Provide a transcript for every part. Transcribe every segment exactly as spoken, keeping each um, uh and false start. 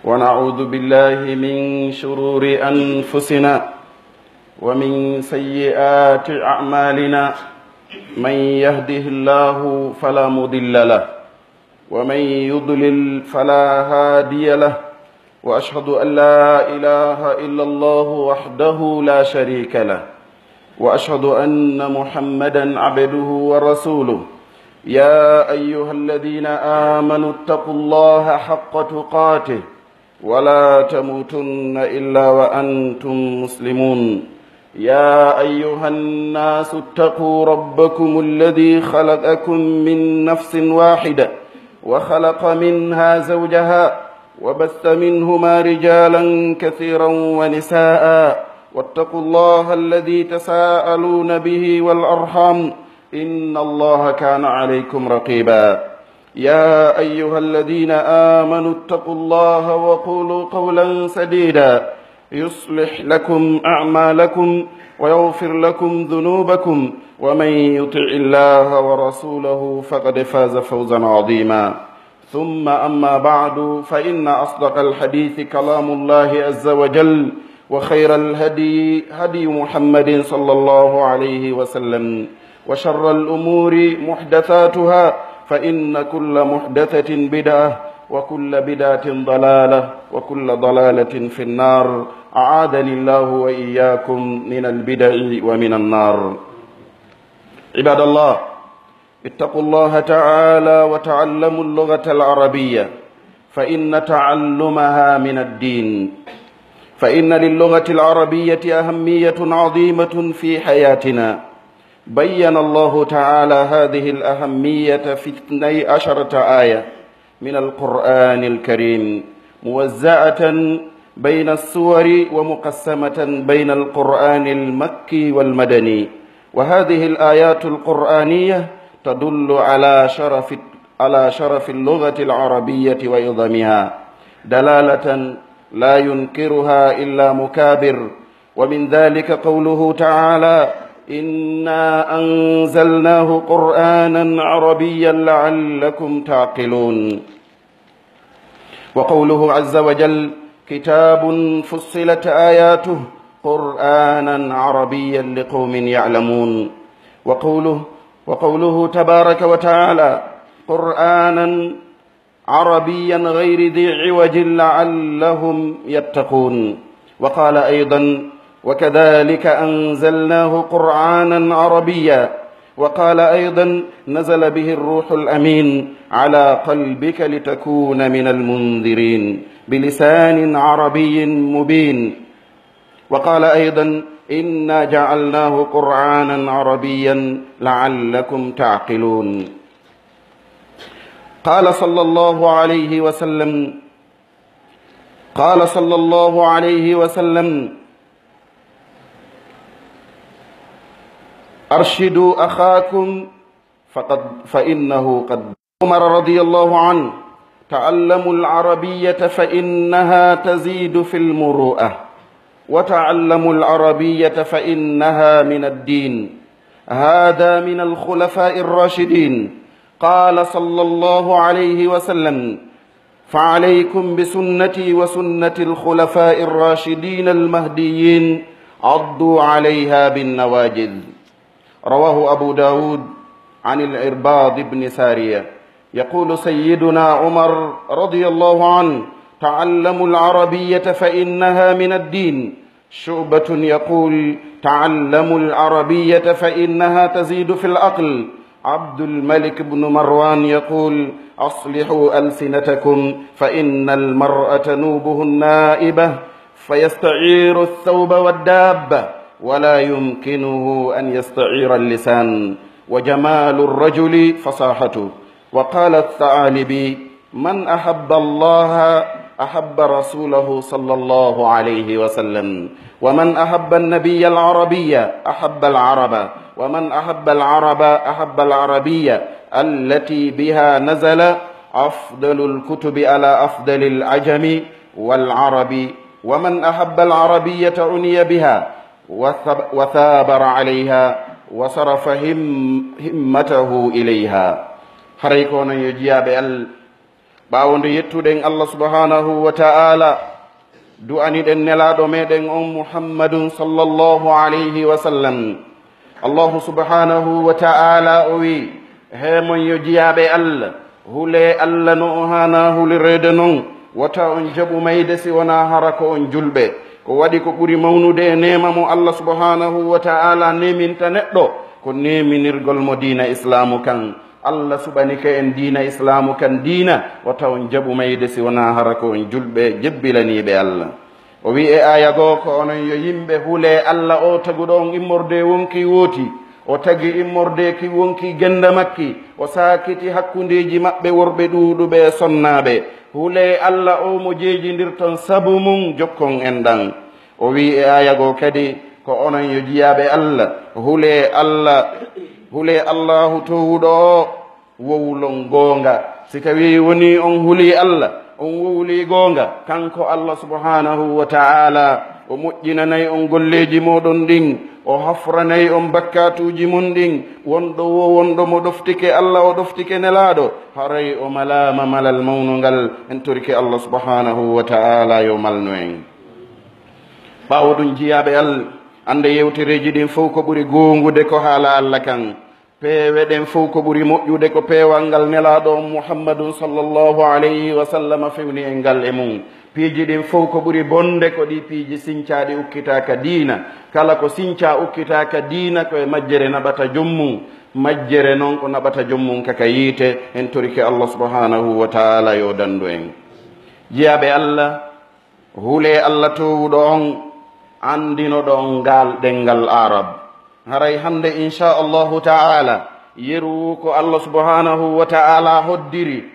ونعوذ بالله من شرور أنفسنا ومن سيئات أعمالنا. من يهده الله فلا مضل له ومن يضلل فلا هادي له. وأشهد أن لا إله إلا الله وحده لا شريك له. وأشهد أن محمدا عبده ورسوله. يا أيها الذين آمنوا اتقوا الله حق تقاته ولا تموتن إلا وأنتم مسلمون. يا أيها الناس اتقوا ربكم الذي خلقكم من نفس واحدة وخلق منها زوجها وبث منهما رجالا كثيرا ونساء واتقوا الله الذي تساءلون به والأرحام إن الله كان عليكم رقيبا. يا أيها الذين آمنوا اتقوا الله وقولوا قولا سديدا يصلح لكم أعمالكم ويغفر لكم ذنوبكم ومن يطع الله ورسوله فقد فاز فوزا عظيما. ثم أما بعد، فإن أصدق الحديث كلام الله عز وجل، وخير الهدي هدي محمد صلى الله عليه وسلم، وشر الأمور محدثاتها، فإن كل محدثة بدعة، وكل بدعة ضلالة، وكل ضلالة في النار. أعاذني الله وإياكم من البدع ومن النار. عباد الله، اتقوا الله تعالى وتعلموا اللغة العربية، فإن تعلمها من الدين، فإن للغة العربية أهمية عظيمة في حياتنا. بين الله تعالى هذه الأهمية في اثني عشرة آية من القرآن الكريم، موزعة بين السور ومقسمة بين القرآن المكي والمدني. وهذه الآيات القرآنية تدل على شرف، على شرف اللغة العربية وعظمها دلالة لا ينكرها إلا مكابر. ومن ذلك قوله تعالى: إنا أنزلناه قرآنا عربيا لعلكم تعقلون. وقوله عز وجل: كتاب فصلت آياته قرآنا عربيا لقوم يعلمون. وقوله، وقوله تبارك وتعالى: قرآنا عربيا غير ذي عوج لعلهم يتقون. وقال أيضا: وكذلك أنزلناه قرآنا عربيا. وقال أيضا: نزل به الروح الأمين على قلبك لتكون من المنذرين بلسان عربي مبين. وقال أيضا: إنا جعلناه قرآنا عربيا لعلكم تعقلون. قال صلى الله عليه وسلم، قال صلى الله عليه وسلم: أرشدوا أخاكم فقد، فإنه قد. عمر رضي الله عنه: تعلموا العربية فإنها تزيد في المروءة، وتعلموا العربية فإنها من الدين. هذا من الخلفاء الراشدين. قال صلى الله عليه وسلم: فعليكم بسنتي وسنة الخلفاء الراشدين المهديين، عضوا عليها بالنواجذ. رواه أبو داود عن العرباض بن سارية. يقول سيدنا عمر رضي الله عنه: تعلموا العربية فإنها من الدين. شعبة يقول: تعلموا العربية فإنها تزيد في العقل. عبد الملك بن مروان يقول: أصلحوا ألسنتكم فإن المرء تنوبه النائبة فيستعير الثوب والدابة ولا يمكنه أن يستعير اللسان، وجمال الرجل فصاحته. وقال الثعالبي: من أحب الله أحب رسوله صلى الله عليه وسلم، ومن أحب النبي العربي أحب العرب، ومن أحب العرب أحب العربية التي بها نزل أفضل الكتب على أفضل العجم والعرب، ومن أحب العربية عني بها وثب-، وثابر عليها وصرف هم-، همته إليها. Haray ko onon yo jiyaaɓe Allah, Ɓaawo nde yettuɗen Allah subhanahu wa ta'ala, du'aniɗen nelaaɗo meɗen on Muhammadun sallallahu alayhi wa sallam. Allahu subhanahu wa ta'ala o wi, "He mon yo jiyaaɓe Allah, hulee Allah no o haana hulireede non, wota on jaɓu mayde si wonaa hara ko on julɓe." Ko waɗi ko ɓuri mawnude e neema mo Allah subhanahu wa ta'ala neeminta neɗɗo, ko neeminirgol mo diina Islaamu kan. Allah suɓanike en diina Islaamu kan diina, wota on jaɓu mayde si wonaa hara ko on julɓe jebbilaniiɓe Allah. O wi'i e aaya goo, ko onon yo yimɓe, hulee Allah o taguɗo on immorde e wonkii wooti. O tagi immorde ki wonkii gennda makki, o saakiti hakkundeeji maɓɓe worɓe ɗuuɗuɓe e sonnaaɓe. Hulee Allah o mo jeejindirton sabu mun, jokkon enɗan. O wi'i e aaya goo kadi, ko onon yo jiyaaɓe Allah, hulee Allah, hulee Allaahu toowuɗo o, wowlon goonga. Si tawii wonii on hulii Allah, on wowlii goonga, kanko Allah subhanahu wa ta'ala, o moƴƴinanay on golleeji mooɗon ɗin, o hafranay on bakkaatuuji mun ɗin. Wonɗo wo wonɗo mo ɗoftike Allah, o ɗoftike nelaaɗo, haray o malaama malal mawnungal. En torike Allah subhanahu wa ta'ala yo malnu en. Ɓaawo ɗum, jiyaaɓe Allah, annde yewtereeji ɗin fow ko ɓuri goongude ko haala Allah kan. Peewe ɗen fow ko ɓuri moƴƴude ko peewal ngal nelaaɗo on Muhammadun sallallahu alayhi wa sallam fewni en ngal e mun. Piiji ɗin fow ko ɓuri bonde ko ɗi piiji sincaaɗi ukkitaaka diina. Kala ko sincaa ukkitaaka diina, ko e majjere naɓata jom mun. Majjere non ko naɓata jom mun ka ka yiite. En torike Allah subhanahu wa ta'ala yo dandu en. Jiyaaɓe Allah, hulee Allah toowuɗo on, anndinoɗo on ngal ɗenngal Arab. Haray hannde, insha Allahu ta'ala, yeru ko Allah subhanahu wa ta'ala hoddiri,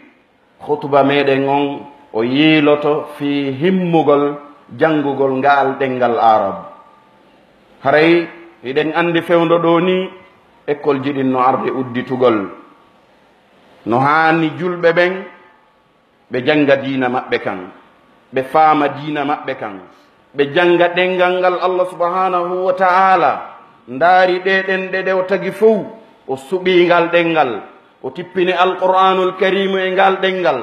khutba meɗen on, o yiiloto fii himmugol janngugol ngal ɗenngal Arab. Haray hiɗen anndi fewndo ɗoo nii, ekkolji ɗin no arde udditugol. No haani julɓe ɓen ɓe jannga diina maɓɓe kan, ɓe faama diina maɓɓe kan, ɓe jannga ɗenngal ngal Allah subhanahu wa ta'ala. Ndaari ɗee ɗenɗe ɗe o tagi fow, o suɓii ngal ɗenngal, o tippini Alqur'aanul Kariimu e ngal ɗenngal,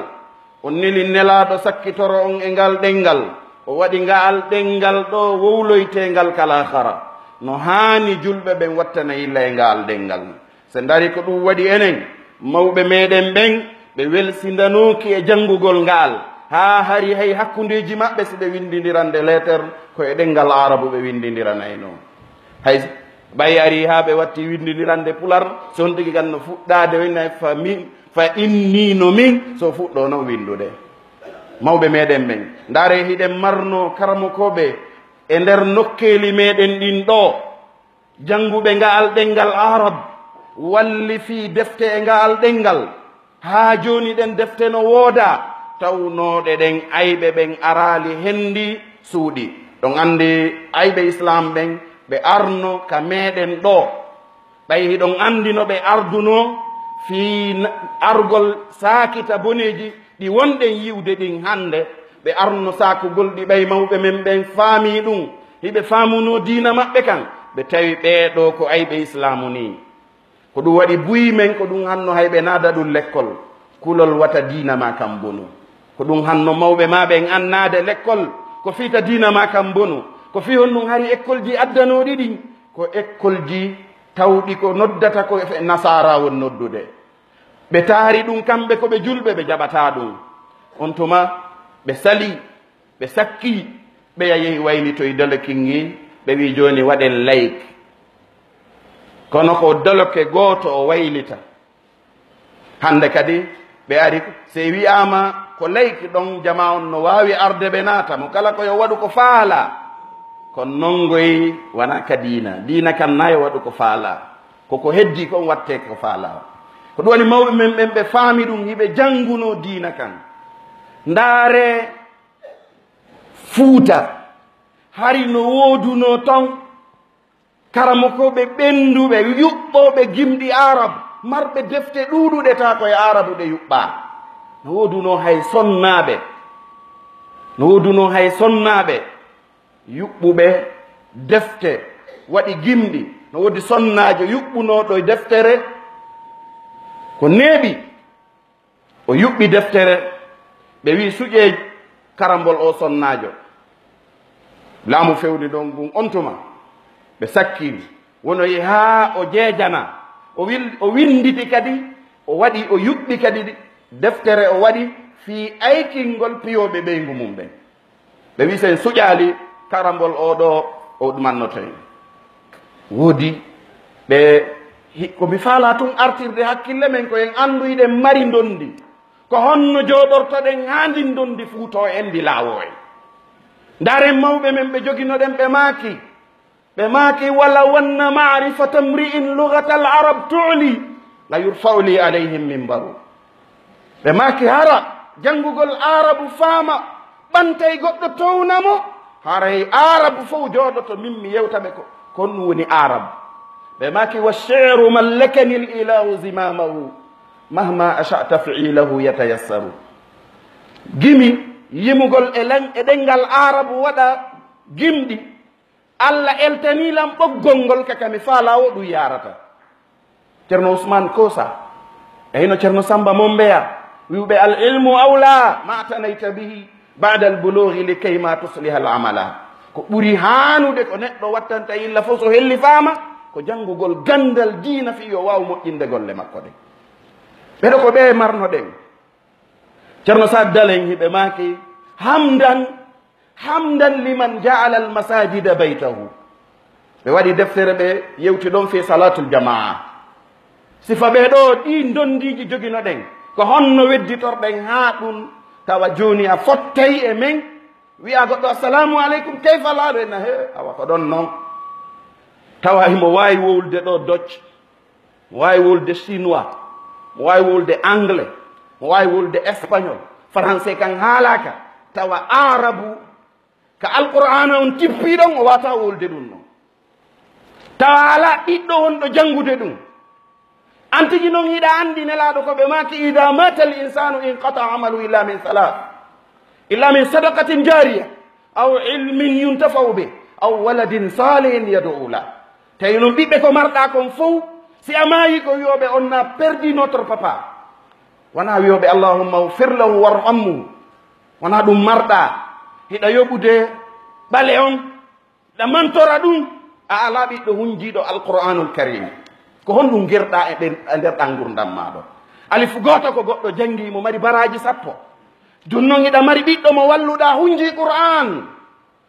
o neli nelaaɗo sakkitoro on e ngal ɗenngal, o waɗi ngal ɗenngal ɗoo wowloyteengal kala hara. No haani julɓe ɓen wattana yilla e ngal ɗenngal. Se ndaari ko ɗum waɗi enen, mawɓe meɗen ɓen, ɓe welsindanooki e janngugol ngaal, haa hari hay hakkundeeji maɓɓe si ɓe winndindirande leeter, ko e ɗenngal Aarabu ɓe winndindiranaynoo. Hay ɓay ari haa ɓe watti winndindirande Pular, so on tigi kan no fuɗɗaade, wayno fa min, fa inni no min, so fuɗɗoo non winndude. Mawɓe meɗen ɓen, ndaare hiɗen marnoo karamokooɓe e nder nokkeeli meɗen ɗin ɗoo. Jannguɓe nga'al ɗemngal Arab, wallifii defte e nga'al ɗemngal. Haa jooni ɗen defte no woodaa, tawnooɗe ɗen ayɓe ɓen araali henndi suuɗi. Ɗon anndi ayɓe Islaam ɓen, ɓe arno ka meɗen ɗoo. Ɓay hiɗon anndi no ɓe ardunoo fii na-, argol saakita boneeji ɗi wonɗen yi'ude ɗin hannde, ɓe arno saakugol ɗi ɓay mawɓe men ɓen faamii ɗum, hiɓe faamunoo diina maɓɓe kan, ɓe tawi ɓee ɗoo ko ayɓe Islaamu nii. Ko ɗum waɗi buy men, ko ɗum hanno hay ɓe naada ɗum lekkol, kulol wata diina maa kan bonu. Ko ɗum hanno mawɓe maa ɓen an naade lekkol, ko fii ta diina maa kan bonu. Ko fii honɗum hari ekkolji addanooɗi ɗin? Ko ekkolji tawɗi ko noddata ko fe-, nasaara won noddude. Ɓe taari ɗum kamɓe ko ɓe julɓe, ɓe jaɓataa ɗum. On tuma ɓe salii, ɓe sakkii, ɓeya yehi waylitoyi dolokin ngin, ɓe wi'i jooni waɗen layik. Kono ko doloke gooto o waylita. Hannde kadi ɓe ari, sey wi'aama ko layik ɗon, jamaa on no waawi arde ɓe naata mo, kala ko yo waɗu ko faalaa. Kono non ngoy wonaa ka diina. Diina kan na yo waɗu ko faalaa. Ko ko heddii kon wattee ko faalaa. Ko ɗum woni mawɓe men ɓen ɓe faami ɗum, hiɓe janngunoo diina kan. Ndaaree Fuuta, hari no woodunoo ton karamokooɓe ɓennduɓe, yuɓɓooɓe gimɗi Arab, marɓe defte ɗuuɗuɗe, taa ko e Arabu ɗe yuɓɓaa. No woodunoo hay sonnaaɓe, no woodunoo hay sonnaaɓe yuɓɓuɓe defte, waɗi gimɗi. No woodi sonnaajo yuɓɓunooɗo deftere, ko neeɓi. O yuɓɓi deftere, Ɓe wi suƴee karambol o sonnaajo. Laamu fewni ɗon ngun on tuma. Ɓe sakkii wonoyi haa o jeejana. O wil-, o winnditi kadi, o waɗi, o yuɓɓi kadi deftere, o waɗi fii aykingol piyooɓe ɓeyngu mum ɓen. Ɓe wi sen suƴaali karambol o ɗo, o ɗumannoto en. Woodi ɓe hi-, ko mi faalaa tun artirde hakkille men, ko en anndu hiɗen mari ndondi. Ko honno jooɗortoɗen haa ndin ndondi fuutoo en, ndi laawoo en? Ndaaren mawɓe men ɓe joginoɗen, ɓe maaki, ɓe maaki: "Walaw anna ma'rifata mri'in lughatal arab tu'li, la yurfa'u li alayhim mimbaru." Ɓe maaki: "Hara janngugol Aarabu faama ɓantay goɗɗo towna mo, haray Aarabu fow jooɗoto min mi yewta ɓe ko, ko honɗum woni Aarabu." Ɓe maaki: "Wa shi'ru mallakani l-ilahu zimamahu, mahma asha'ta fi'ilahu yatayassaru." Gimi yimugol e lan-, e ɗenngal Aarabu waɗa gimɗi. Alla eltanii lan ɓoggol ngol ka, ka mi faalaa o ɗum yaarata. Ceerno Usmaan Koosa, e hino Ceerno Sammba Mommbeya, wi'uɓe: "Al ilmu awla ma tanayta bihi ba'da al bulughi likay ma tusliha al amala." Ko ɓuri haanude ko neɗɗo wattanta illa fof so hellifaama, ko janngugol ganndal diina fii yo waaw moƴƴinde golle makko ɗen. Ɓeɗo ko ɓe marnoɗen. Ceerno Saad Dalen hiɓe maaki: "Hamdan, hamdan liman ja'ala al masajida baytahu." Ɓe waɗi deftere, ɓe yewti ɗon fii salatul jamaa. Sifa ɓee ɗoo, ɗii ndondiiji joginoɗen, ko honno wedditorɗen haa ɗum tawa jooni a fottay e men, wi'a goɗɗo: "Assalamu aleykum, kayfa laalu?" En na, "He, awa ko ɗon non." Tawa himo waawi wowlude ɗoo Dutch, mo waawi wowlude chinois, mo waawi wowlude anglais, mo waawi wowlude espagnol, français kan haalaaka, tawa Aarabu ka Alqur'aana on tippii ɗon, o waawataa wowlude ɗum non. Tawa alaa ɓiɗɗo wonɗo janngude ɗum. An tigi non hiɗa anndi Nelaaɗo ko ɓe maaki: "Idha mata al insanu inqata amalu illa min thalath, illa min sadaqatin jariya, aw ilmin yuntafa'u bih, aw waladin salihin yad'u lah." Tawi non ɓiɓɓe ko marɗaa kon fow, si a maayi ko wi'ooɓe: "On a perdu notre papa." Wonaa wi'ooɓe: "Allahumma ighfir lahu warhamhu." Wonaa ɗum marɗaa, hiɗa yoɓude ɓale on, hiɗa mantora ɗum, a alaa ɓiɗɗo hunjiiɗo Alqur'aanul Kariim. Ko honɗum gerɗaa e nder, e nder ɗan ngurndan maa ɗon? Alif gooto ko goɗɗo janngi, mo mari baraaji sappo. Jooni non hiɗa mari ɓiɗɗo mo walluɗaa hunjii Qur'aan.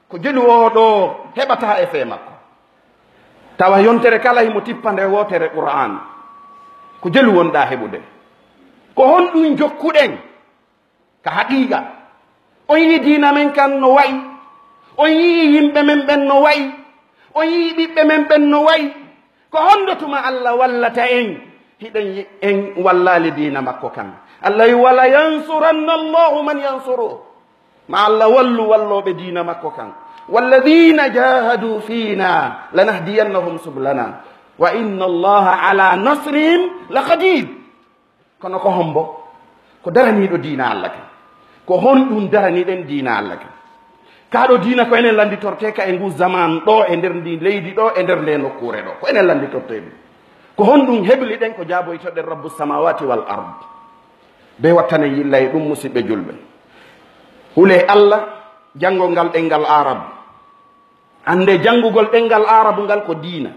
Ko jelu oo ɗoo heɓataa effet makko. Tawa yontere kala himo tippa nde wootere Qur'aan. Ko jelu wonɗaa heɓude. Ko honɗum jokkuɗen? Ka haqiiqa, on yi'i diina men kan no wa'i? On yi'i yimɓe men ɓen no wa'i? On yi'i ɓiɓɓe men ɓen no wa'i? Ko honɗo tuma Alla wallata en, hiɗen yi-, en wallaali diina makko kan? Alla wi: "Wala yansuranna Allahu man yansuruh." Ma Alla wallu wallooɓe diina makko kan. "Walladhina jahadu fina lanahdiyannahum subulana. Wa inna Allaha ala nasrihim laqadir." Kono ko hombo? Ko daraniiɗo diina Alla kan. Ko honɗum daraniɗen diina Alla kan? Kaa ɗoo diina ko enen lannditortee ka e nguu zamaan ɗoo, e nder ndii leydi ɗoo, e nder ndee nokkuure ɗoo. Ko enen lannditortee ɗum. Ko honɗum hebliɗen ko jaaboytoɗen Rabbu samawati wal ard? Bee wattanen yilla e ɗum, musiɓɓe julɓe. Hulee Alla, janngol ngal ɗemngal Aarabu. Annde janngugol ɗemngal Aarabu ngal ko diina.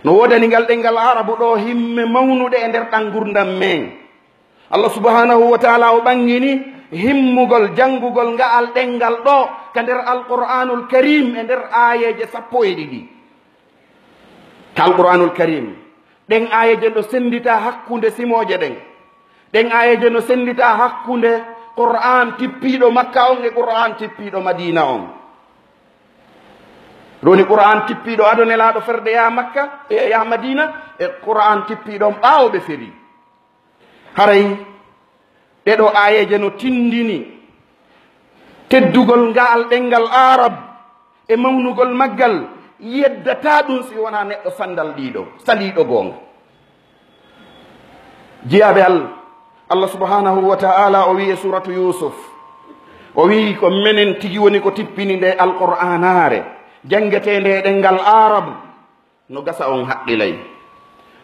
No woodani ngal ɗemngal Aarabu ɗoo himme mawnuɗe e nder ɗan ngurndan men. Allah subhanahu wa ta'ala o ɓangini himmugol janngugol nga'al ɗemngal ɗoo ka nder Alqur'aanul Kariim e nder aayeeje sappo e ɗiɗi. Ka Alqur'aanul Kariim, ɗen aayeeje no sennditaa hakkunde simooje ɗen. Ɗen aayeeje no sennditaa hakkunde Qur'aan tippiiɗo Makka on e Qur'aan tippiiɗo Madiina on. Ɗum woni Qur'aan tippiiɗo ado Nelaaɗo ferde yaha Makka, e yaha Madiina, e Qur'aan tippiiɗo on ɓaawo ɓe ferii. Haray ɗee ɗoo aayeeje no tinndini teddugol nga'al ɗemngal Aarab e mawnugol maggal, yeddataa ɗum si wonaa neɗɗo sanndalɗiiɗo, saliiɗo goonga. Jiyaaɓe Allah, Allah subhanahu wa ta'ala o wi'i e suuratu Yuusuf, o wi'i ko menen tigi woni ko tippini ndee Alqur'aanaare, janngeteende e ɗemngal Aarab, no gasa on haqqilay.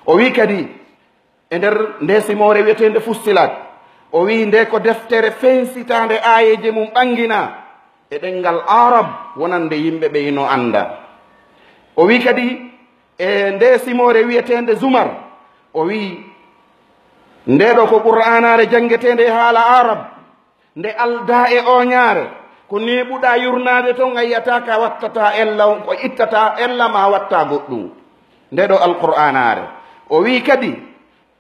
O wi'i kadi, e nder ndee simoore wi'eteende Fussilat, O wiyi nde ko deftere fensitaande aayeeje mum ɓannginaa e ɗemngal Arab wonande yimɓe ɓe ino annda. O wiyi kadi e nde simoore wiyeteende Zumar, o wiyi nde ɗo ko Qur'aanaare janngeteende e haala Arab, nde aldaa e ooñaare, ko neeɓuɗaa yurnaade toon a yiyata ka wattata ella, ko ittata ella ma watta goɗɗum. Nde ɗo Alqur'aanaare. O wiyi kadi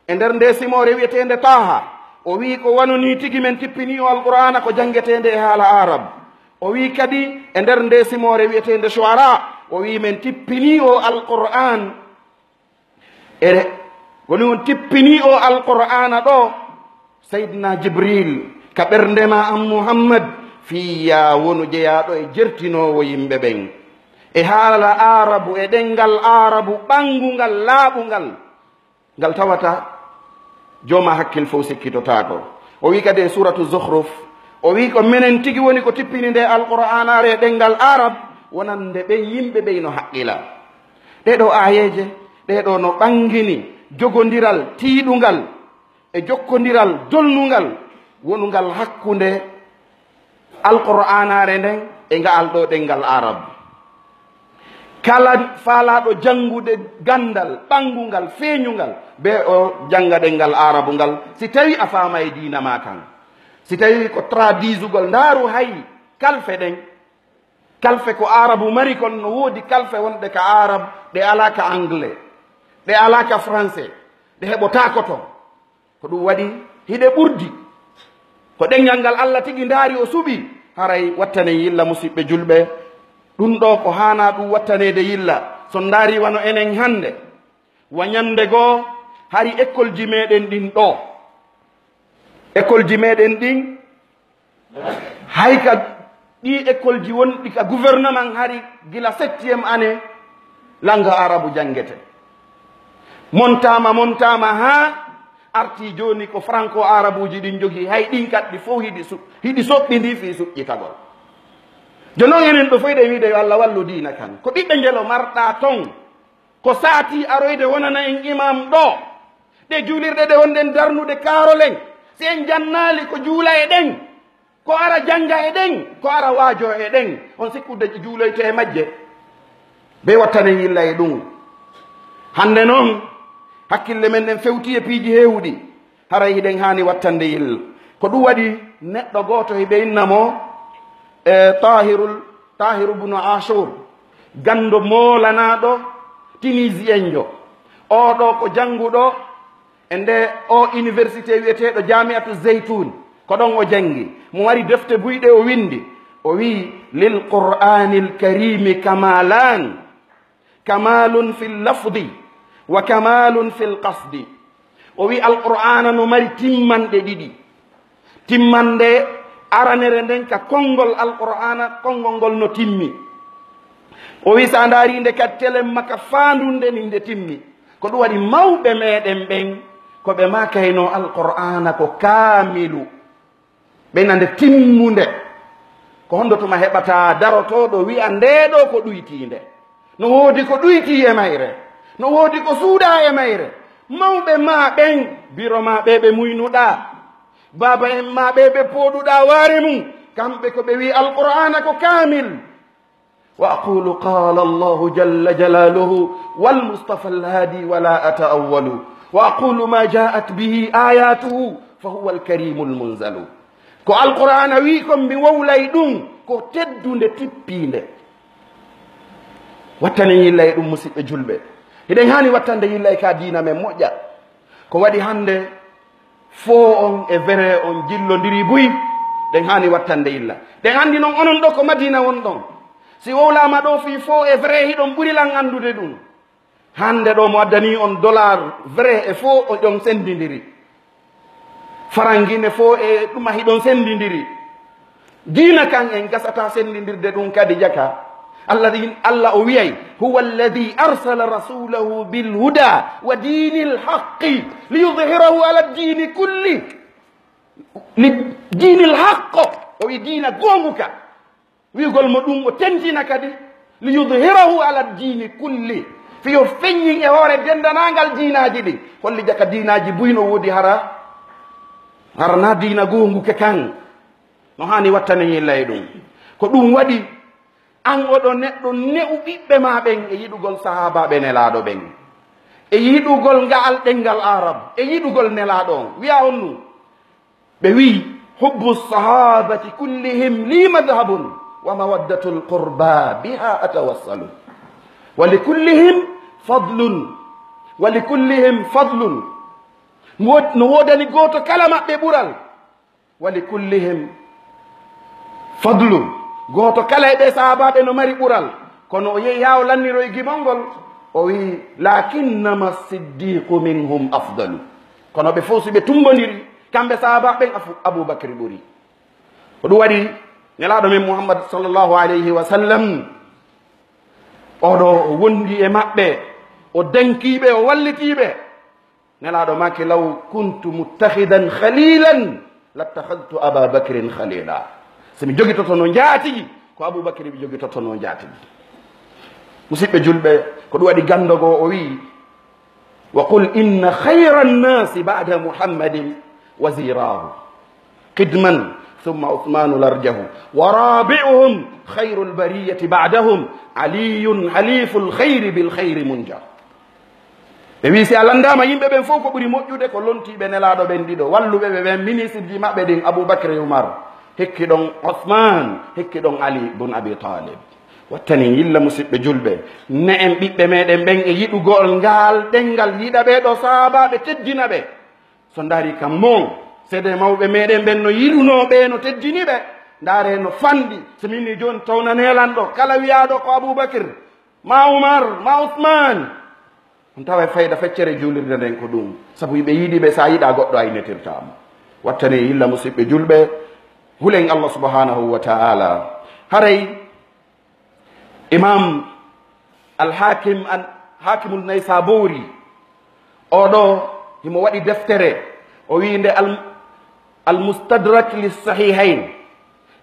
e nder nde simoore wiyeteende Taaha, o wiyi ko wano nii tigi men tippinii o Alqur'aana ko janngeteende e haala Arab. O wiyi kadi e nder nde simoore wiyeteende Shu'ara, o wiyi men tippinii o Alqur'aan e woni on tippinii o Alqur'aana ɗo Seydina Jibril ka ɓernde ma an Muhammad, fii yaa wonu jeyaaɗo e jertinoowo yimɓe ɓen e haala Aarabu, e ɗemngal Aarabu ɓanngungal, laaɓungal, ngal tawata jooma hakkil fof sikkitotaako. O wiyi kadi e suuratu Zukhruf, o wiyi ko menen tigi woni ko tippini nde Alqur'aanaare e ɗemngal Arab, wonande ɓen yimɓe ɓe ino haqqila. Ɗee ɗoo aayeeje, ɗee ɗoo no ɓanngini jogondiral tiiɗungal e jokkondiral dolnungal wonungal hakkunde Alqur'aanaare nden e ngaal ɗoo ɗemngal Arab. Kala faalaaɗo janngude ganndal ɓanngungal, feeñungal, be o jannga ɗemngal Arabu ngal, si tawii a faama e diina maa kan. Si tawii ko tradisugol, ndaaru hay kalfe ɗen. Kalfe ko Arabu mari kon, no woodi kalfe wonɗe ka Arab, ɗe alaa ka Anglais, ɗe alaa ka Français, ɗe heɓotaako ton. Ko ɗum waɗi hiɗe ɓurdi. Ko ɗemngal ngal Allah tigi ndaari o suɓi, haray wattanen yilla, musiɓɓe julɓe. Ɗum ɗoo ko haanaa ɗum wattaneede yilla. So ndaari wano enen hannde, wa ñannde goo, hari ekkolji meɗen ɗin ɗoo, ekkolji meɗen ɗin, hay ka ɗi ekkolji wonɗi ka gouvernement, hari gila septième année, langue arabu janngete. Montaama, montaama haa arti jooni ko franco arabuuji ɗin jogii, hay ɗin kadi fof hiɗi su-, hiɗi soɓɓindii fii suƴƴitagol. Jooni non enen ɗo fof hiɗen wiide yo Allah wallu diina kan. Ko ɓiɓɓe njelo marɗaa ton. Ko saatii aroyde wonana en imam ɗoo. Ɗe juulirɗe ɗe wonɗen darnude kaarolen, si en jannaali ko juula e ɗen, ko ara jannga e ɗen, ko ara waajo e ɗen, on sikkude juuloyte e majje? Be wattanen yilla e ɗum. Hannde noon, hakkille men ɗen fewti e piiji heewuɗi, haray hiɗen haani wattande yilla. Ko ɗum waɗi neɗɗo gooto hiɓe inna mo, e, Tahirul, Tahiru bunu Ashur, ganndo moolanaaɗo Tunisienjo. Oo ɗoo ko jannguɗo e nde o université wiyeteeɗo Jamiatu Zeytun. Ko ɗon o janngi. Mo mari defte buyɗe o winndi. O wiyi, "Lil Qur'anil Karimi kamalan, kamalun fil lafdi, wa kamalun fil qasdi." O wiyi, Alqur'aana no mari timmanɗe ɗiɗi. Timmande aranere nden ka konngol Alqur'aana, konngol ngol no timmi. O wiyi, so a ndaari nde kadi telemma ka faandunde nin nde timmi. Ko ɗum waɗi mawɓe meɗen ɓen, ko ɓe maakaynoo Alqur'aana ko kaamilu. Ɓe nande timmunde. Ko honno tuma heɓata darotooɗo wi'a ndee ɗoo ko ɗuytiinde? No woodi ko ɗuytii e mayre, no woodi ko suuɗaa e mayre. Mawɓe maa ɓen, biro maa ɓe ɓe muynuɗaa, baaba en maa ɓe ɓe pooɗuɗaa waare mum, kamɓe ko ɓe wi'i Alqur'aana ko kaamil. Wa aqulu qala Allahu jalla jalaluhu wal Mustafa al hadi wa la ata'awwalu. Wa aqulu ma ja'at bihi ayatuhu fa huwa al karimul munzalu. Ko Alqur'aana wi'i kon, mi wowlay ɗum, ko teddunde tippiinde. Wattanen yilla e ɗum, musiɓɓe julɓe. Hiɗen haani wattande yilla e ka diina men moƴƴa. Ko waɗi hannde foo on e vrai on jillondiri buy, ɗen haani wattande yilla. Ɗen anndi non onon ɗo ko Madina wonɗon. Si wowlaama ɗo fii foo e vrai, hiɗon ɓuri lan anndude ɗum. Hannde ɗo mo addanii on dollar vrai e foo, o ɗon senndindiri. Farangine foo e ɗuma hiɗon senndindiri. Diina kan en gasata senndindirde ɗum kadi jaka. Allah ɗin, Allah o wiyay, "Huwa alladhi arsala rasulahu bil huda wa dinil haqqi liyudhhirahu ala dini kulli." Li dinil haqqo, o wi diina goonguka. Wi'ugol mo ɗum o tentina kadi, "Li yudhhirahu ala dini kulli." Fii yo feññin e hoore denndanangal diinaaji ɗin. Holli jaka diinaaji buy no woodi hara Hara na diina goongu ke kan. No haani wattanen yilla e ɗum. Ko ɗum waɗi an oɗo neɗɗo ne'u ɓiɓɓe ma ɓen e yiɗugol sahaabaaɓe Nelaaɗo ɓen, e yiɗugol nga'al ɗenngal Arab, e yiɗugol Nelaaɗo on. Wi'a on ɗum. Ɓe wi'i: "Hubbu sahabati kullihim li madhhabun, wa mawaddatul qurba biha atawassalu. Wa li kullihim fadlun, wa li kullihim fadlun." Mo-, no woodani gooto kala maɓɓe ɓural. "Wa li kullihim fadlun." Gooto kala e ɓe sahaabaaɓe no mari ɓural. Kono o yehi haa o lanniroyi gimol ngol, o wi'i: "Lakinnama siddiqu minhum afdalu." Kono ɓe fof, si ɓe tumbondiri, kamɓe sahaabaaɓe ɓen, Afu-, Abubakri ɓuri. Ko ɗum waɗi Nelaaɗo men Muhammad sallallahu alayhi wa sallam, oɗo o wondi e maɓɓe, o denkiiɓe, o wallitiiɓe. Nelaaɗo maaki: "Law kuntu muttakhidan khalilan lattakhadtu Aba Bakrin khalila." Si mi jogitotono njaatigi, ko Abubakri mi jogitotono njaatigi. Musidɓe julɓe, ko ɗum waɗi ganndo goo o wi'i: "Wa qul inna khayra nnasi ba'da Muhammadin wazirahu qidman, thumma Uthmanu larjahu, wa rabi'uhum khayrul bariyati ba'dahum Aliyun haliful khayri bil khayri munja." Ɓe wi'i, si a lanndaama yimɓe ɓen fof, ko ɓuri moƴƴude ko lontiiɓe Nelaaɗo ɓen ɗiɗo, walluɓe ɓe ɓen, ministre ji maɓɓe ɗin, Abubakr e Umar, hikki ɗon Osman, hikki ɗon Ali bun Abi Talib. Wattani yilla, musidɓe julɓe, ne'en ɓiɓɓe meɗen ɓen e yiɗugol ngaal ɗenngal, yiɗa ɓee ɗoo sahaabaaɓe, teddina ɓe. So ndaari kam mo, seede mawɓe meɗen ɓen no yiɗunoo ɓe, no teddini ɓe, ndaare no fanɗi. So min ni jooni tawna neelanɗo, kala wiyaaɗo ko Abubakr, ma Umar, ma Usman, on tawa e fayda feccere juulirde nden ko ɗum. Sabu ɓe yiɗi ɓe, sa yiɗa goɗɗo aynetirta mo. Wattane yilla, musidɓe julɓe, hulen Allah subhanahu wa ta'ala. Haray Imam Al-Hakim an, Hakimul Naysaburi, oɗo himo waɗi deftere, o wi'inde Al, Al-Mustadrak lis Sahihayn.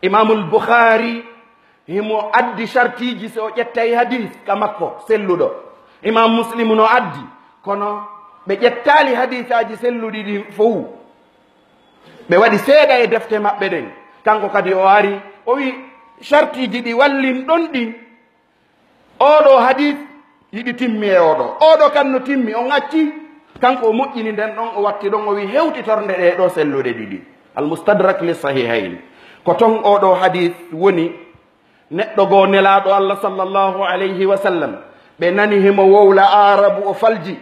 Imamul Bukhari himo addi shartiiji, si o ƴettay hadis ka makko selluɗo. Imam Muslim no addi, kono ɓe ƴettaali hadisaaji selluɗi ɗin fow. Ɓe waɗi seeɗa e defte maɓɓe ɗen. Kanko kadi o ari, o wi, shartiiji ɗi wallin ɗon ɗin, oɗo hadis yiɗi timmi e oɗo, oɗo kan no timmi, on acci. Kanko o moƴƴini nden ɗon, o watti ɗon, o wi, hewtitornde ɗee ɗoo selluɗe ɗiɗi. Al Mustadrak li Sahihayn. Ko ton oɗo hadis woni, neɗɗo goo Nelaaɗo Allah sallallahu alayhi wa sallam, ɓe nani himo wowla Aarabu, o falji.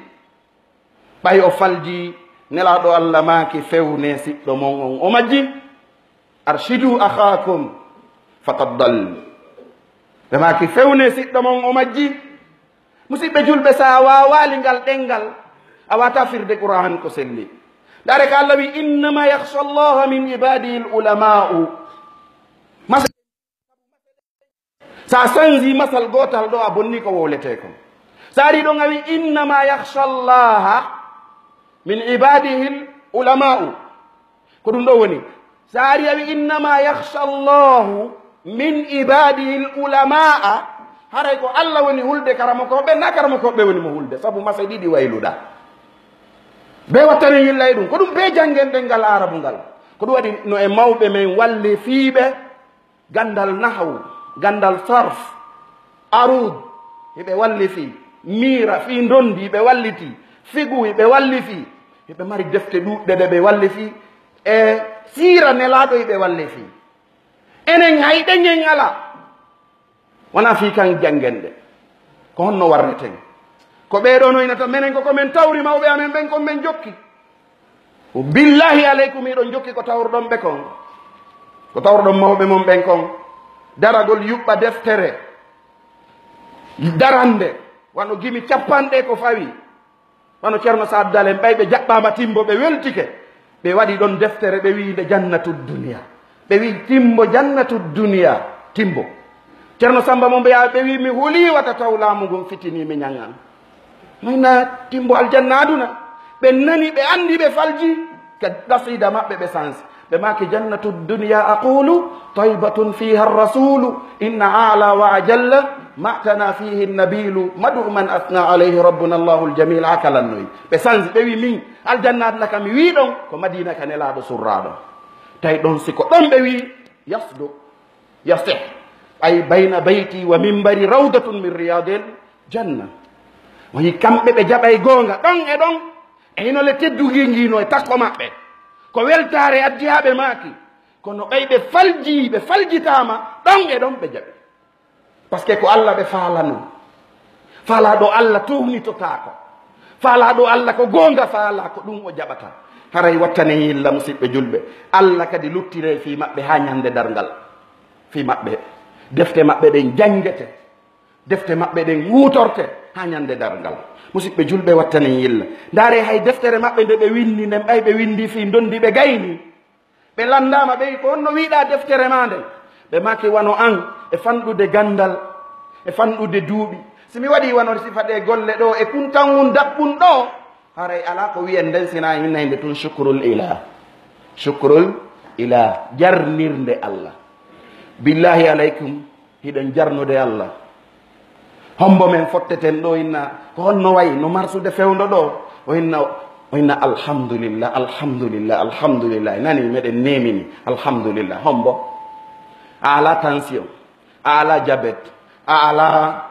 Ɓay o falji, Nelaaɗo Allah maaki, "Fewne siɗɗo mon on, o majji. Arshidu akhaakum faqad dall." Ɓe maaki, "Fewne siɗɗo mon, o majji." Musidɓe julɓe, sa a waawaali ngal ɗenngal, a waata firde Qur'an ko selli. Ndaare ka Allah wi, "Innama yakhsha Allaha min ibadihi al-ulama'u." Mas-, sa sanji masal gootal ɗo, a bonni ko wowletee kon. Sa ari ɗon a wi, "Innama yakhsha Allaha min ibadihi al-ulama'u." Ko ɗum ɗo woni. Sa ari a wi, "Innama yakhsha Allahu min ibadihi al-ulama'a." Haray ko Allah woni hulde karamokooɓe, na karamokooɓe woni mo hulde, sabu mase ɗiɗi wayluɗa. Be wattane yilla e ɗum. Ko ɗum be janngen ɗenngal Aarabu ngal. Ko ɗum waɗi no e mawɓe men wallifiiɓe ganndal nahwu, ganndal sarf, arud, hiɓe wallifi, miira fii ndondi hiɓe walliti, figu hiɓe wallifi, hiɓe mari defte ɗuuɗɗe ɗe ɓe wallifi, e siira Nelaaɗo hiɓe wallifi. Enen hay ɗengen alaa. Wonaa fii kan janngen ɗe. Ko honno warreten? Ko ɓee ɗoo no inata menen, ko ko men tawri mawɓe amen ɓen kon men jokki. Billahi aleykum, hiɗon jokki ko tawruɗon ɓe kon. Ko tawruɗon mawɓe mon ɓen kon. Daragol yuɓɓa deftere. Darande. Wano gimi cappanɗe ko fawi. Wano Ceerno Saad Dal en, ɓay ɓe jaɓɓaama Timbo, ɓe weltike. Ɓe waɗi ɗon deftere, ɓe wi'i nde Jannatu Duniya. Ɓe wi'i Timbo Jannatu Duniya, Timbo. Ceerno Samba mo mbiya, ɓe wi'i mi hulii wata taw laamu ngun fitinii mi ñaŋŋan. Mayna Timbo aljanna aduna. Ɓe nani, ɓe anndi, ɓe falji. Ka qasida maɓɓe ɓe sansi. Ɓe maaki, "Jannatu duniya aqulu, taybatun fiha rasulu, inna ala wa ajalla, Matana fihi nabilu madu man asna alayhi rabbuna allahul jamil. Ha kalannoyi ɓe sansi, ɓe wi min aljannat na ka mi wi ɗon ko madina ka nelaɗo surraɗo. Tawi ɗon si ko ɗon ɓe wi yasdu yasih, ay bayna bayti wa mimbari rawdatun min riyadil janna. O yi kamɓe ɓe jaɓay goonga ɗon e ɗon. E hino le teddugi ngino e takko maɓɓe ko weltaare addi haa ɓe maaki. Kono ɓay ɓe falji ɓe faljitaama ɗon e ɗon ɓe jaɓi. Parce que ko Allah ɓe faalano. Faalaaɗo Allah tuwnitotaako. Faalaaɗo Allah ko goonga faalaa, ko ɗum o jaɓata. Haray wattane yilla musiɓɓe julɓe. Allah kadi luttire fii maɓɓe haa ñande darngal. Fii maɓɓe defte maɓɓe ɗen janngete. Defte maɓɓe ɗen huutorte haa ñande darngal. Musiɓɓe julɓe wattane yilla. Ndaare hay deftere maɓɓe nde ɓe winndi nden ɓay ɓe winndi fii ndondi ɓe gayni. Ɓe lanndaama, ɓe wi, "Ko honno wiɗaa deftere maa nden?" Ɓe maaki, "Wano an, e fanɗude ganndal, e fanɗude duuɓi. Si mi waɗii wano sifa ɗee golle ɗoo, e kun tan wun daɓɓun ɗoo, haray alaa ko wi'en nden sinaa hinnayde tun shukrul ilah. Shukrul ilah, jarnirnde Allah." Billahi alaykum, hiɗen jarnude Allah. Hombo men fotteten ɗo inna, ko honno wayi no marsude fewndo ɗo? O inna, o inna, "Alhamdulillah, alhamdulillah, alhamdulillah." Nani meɗen nemini, "Alhamdulillah." Hombo? A ala tension, a ala jabet, a ala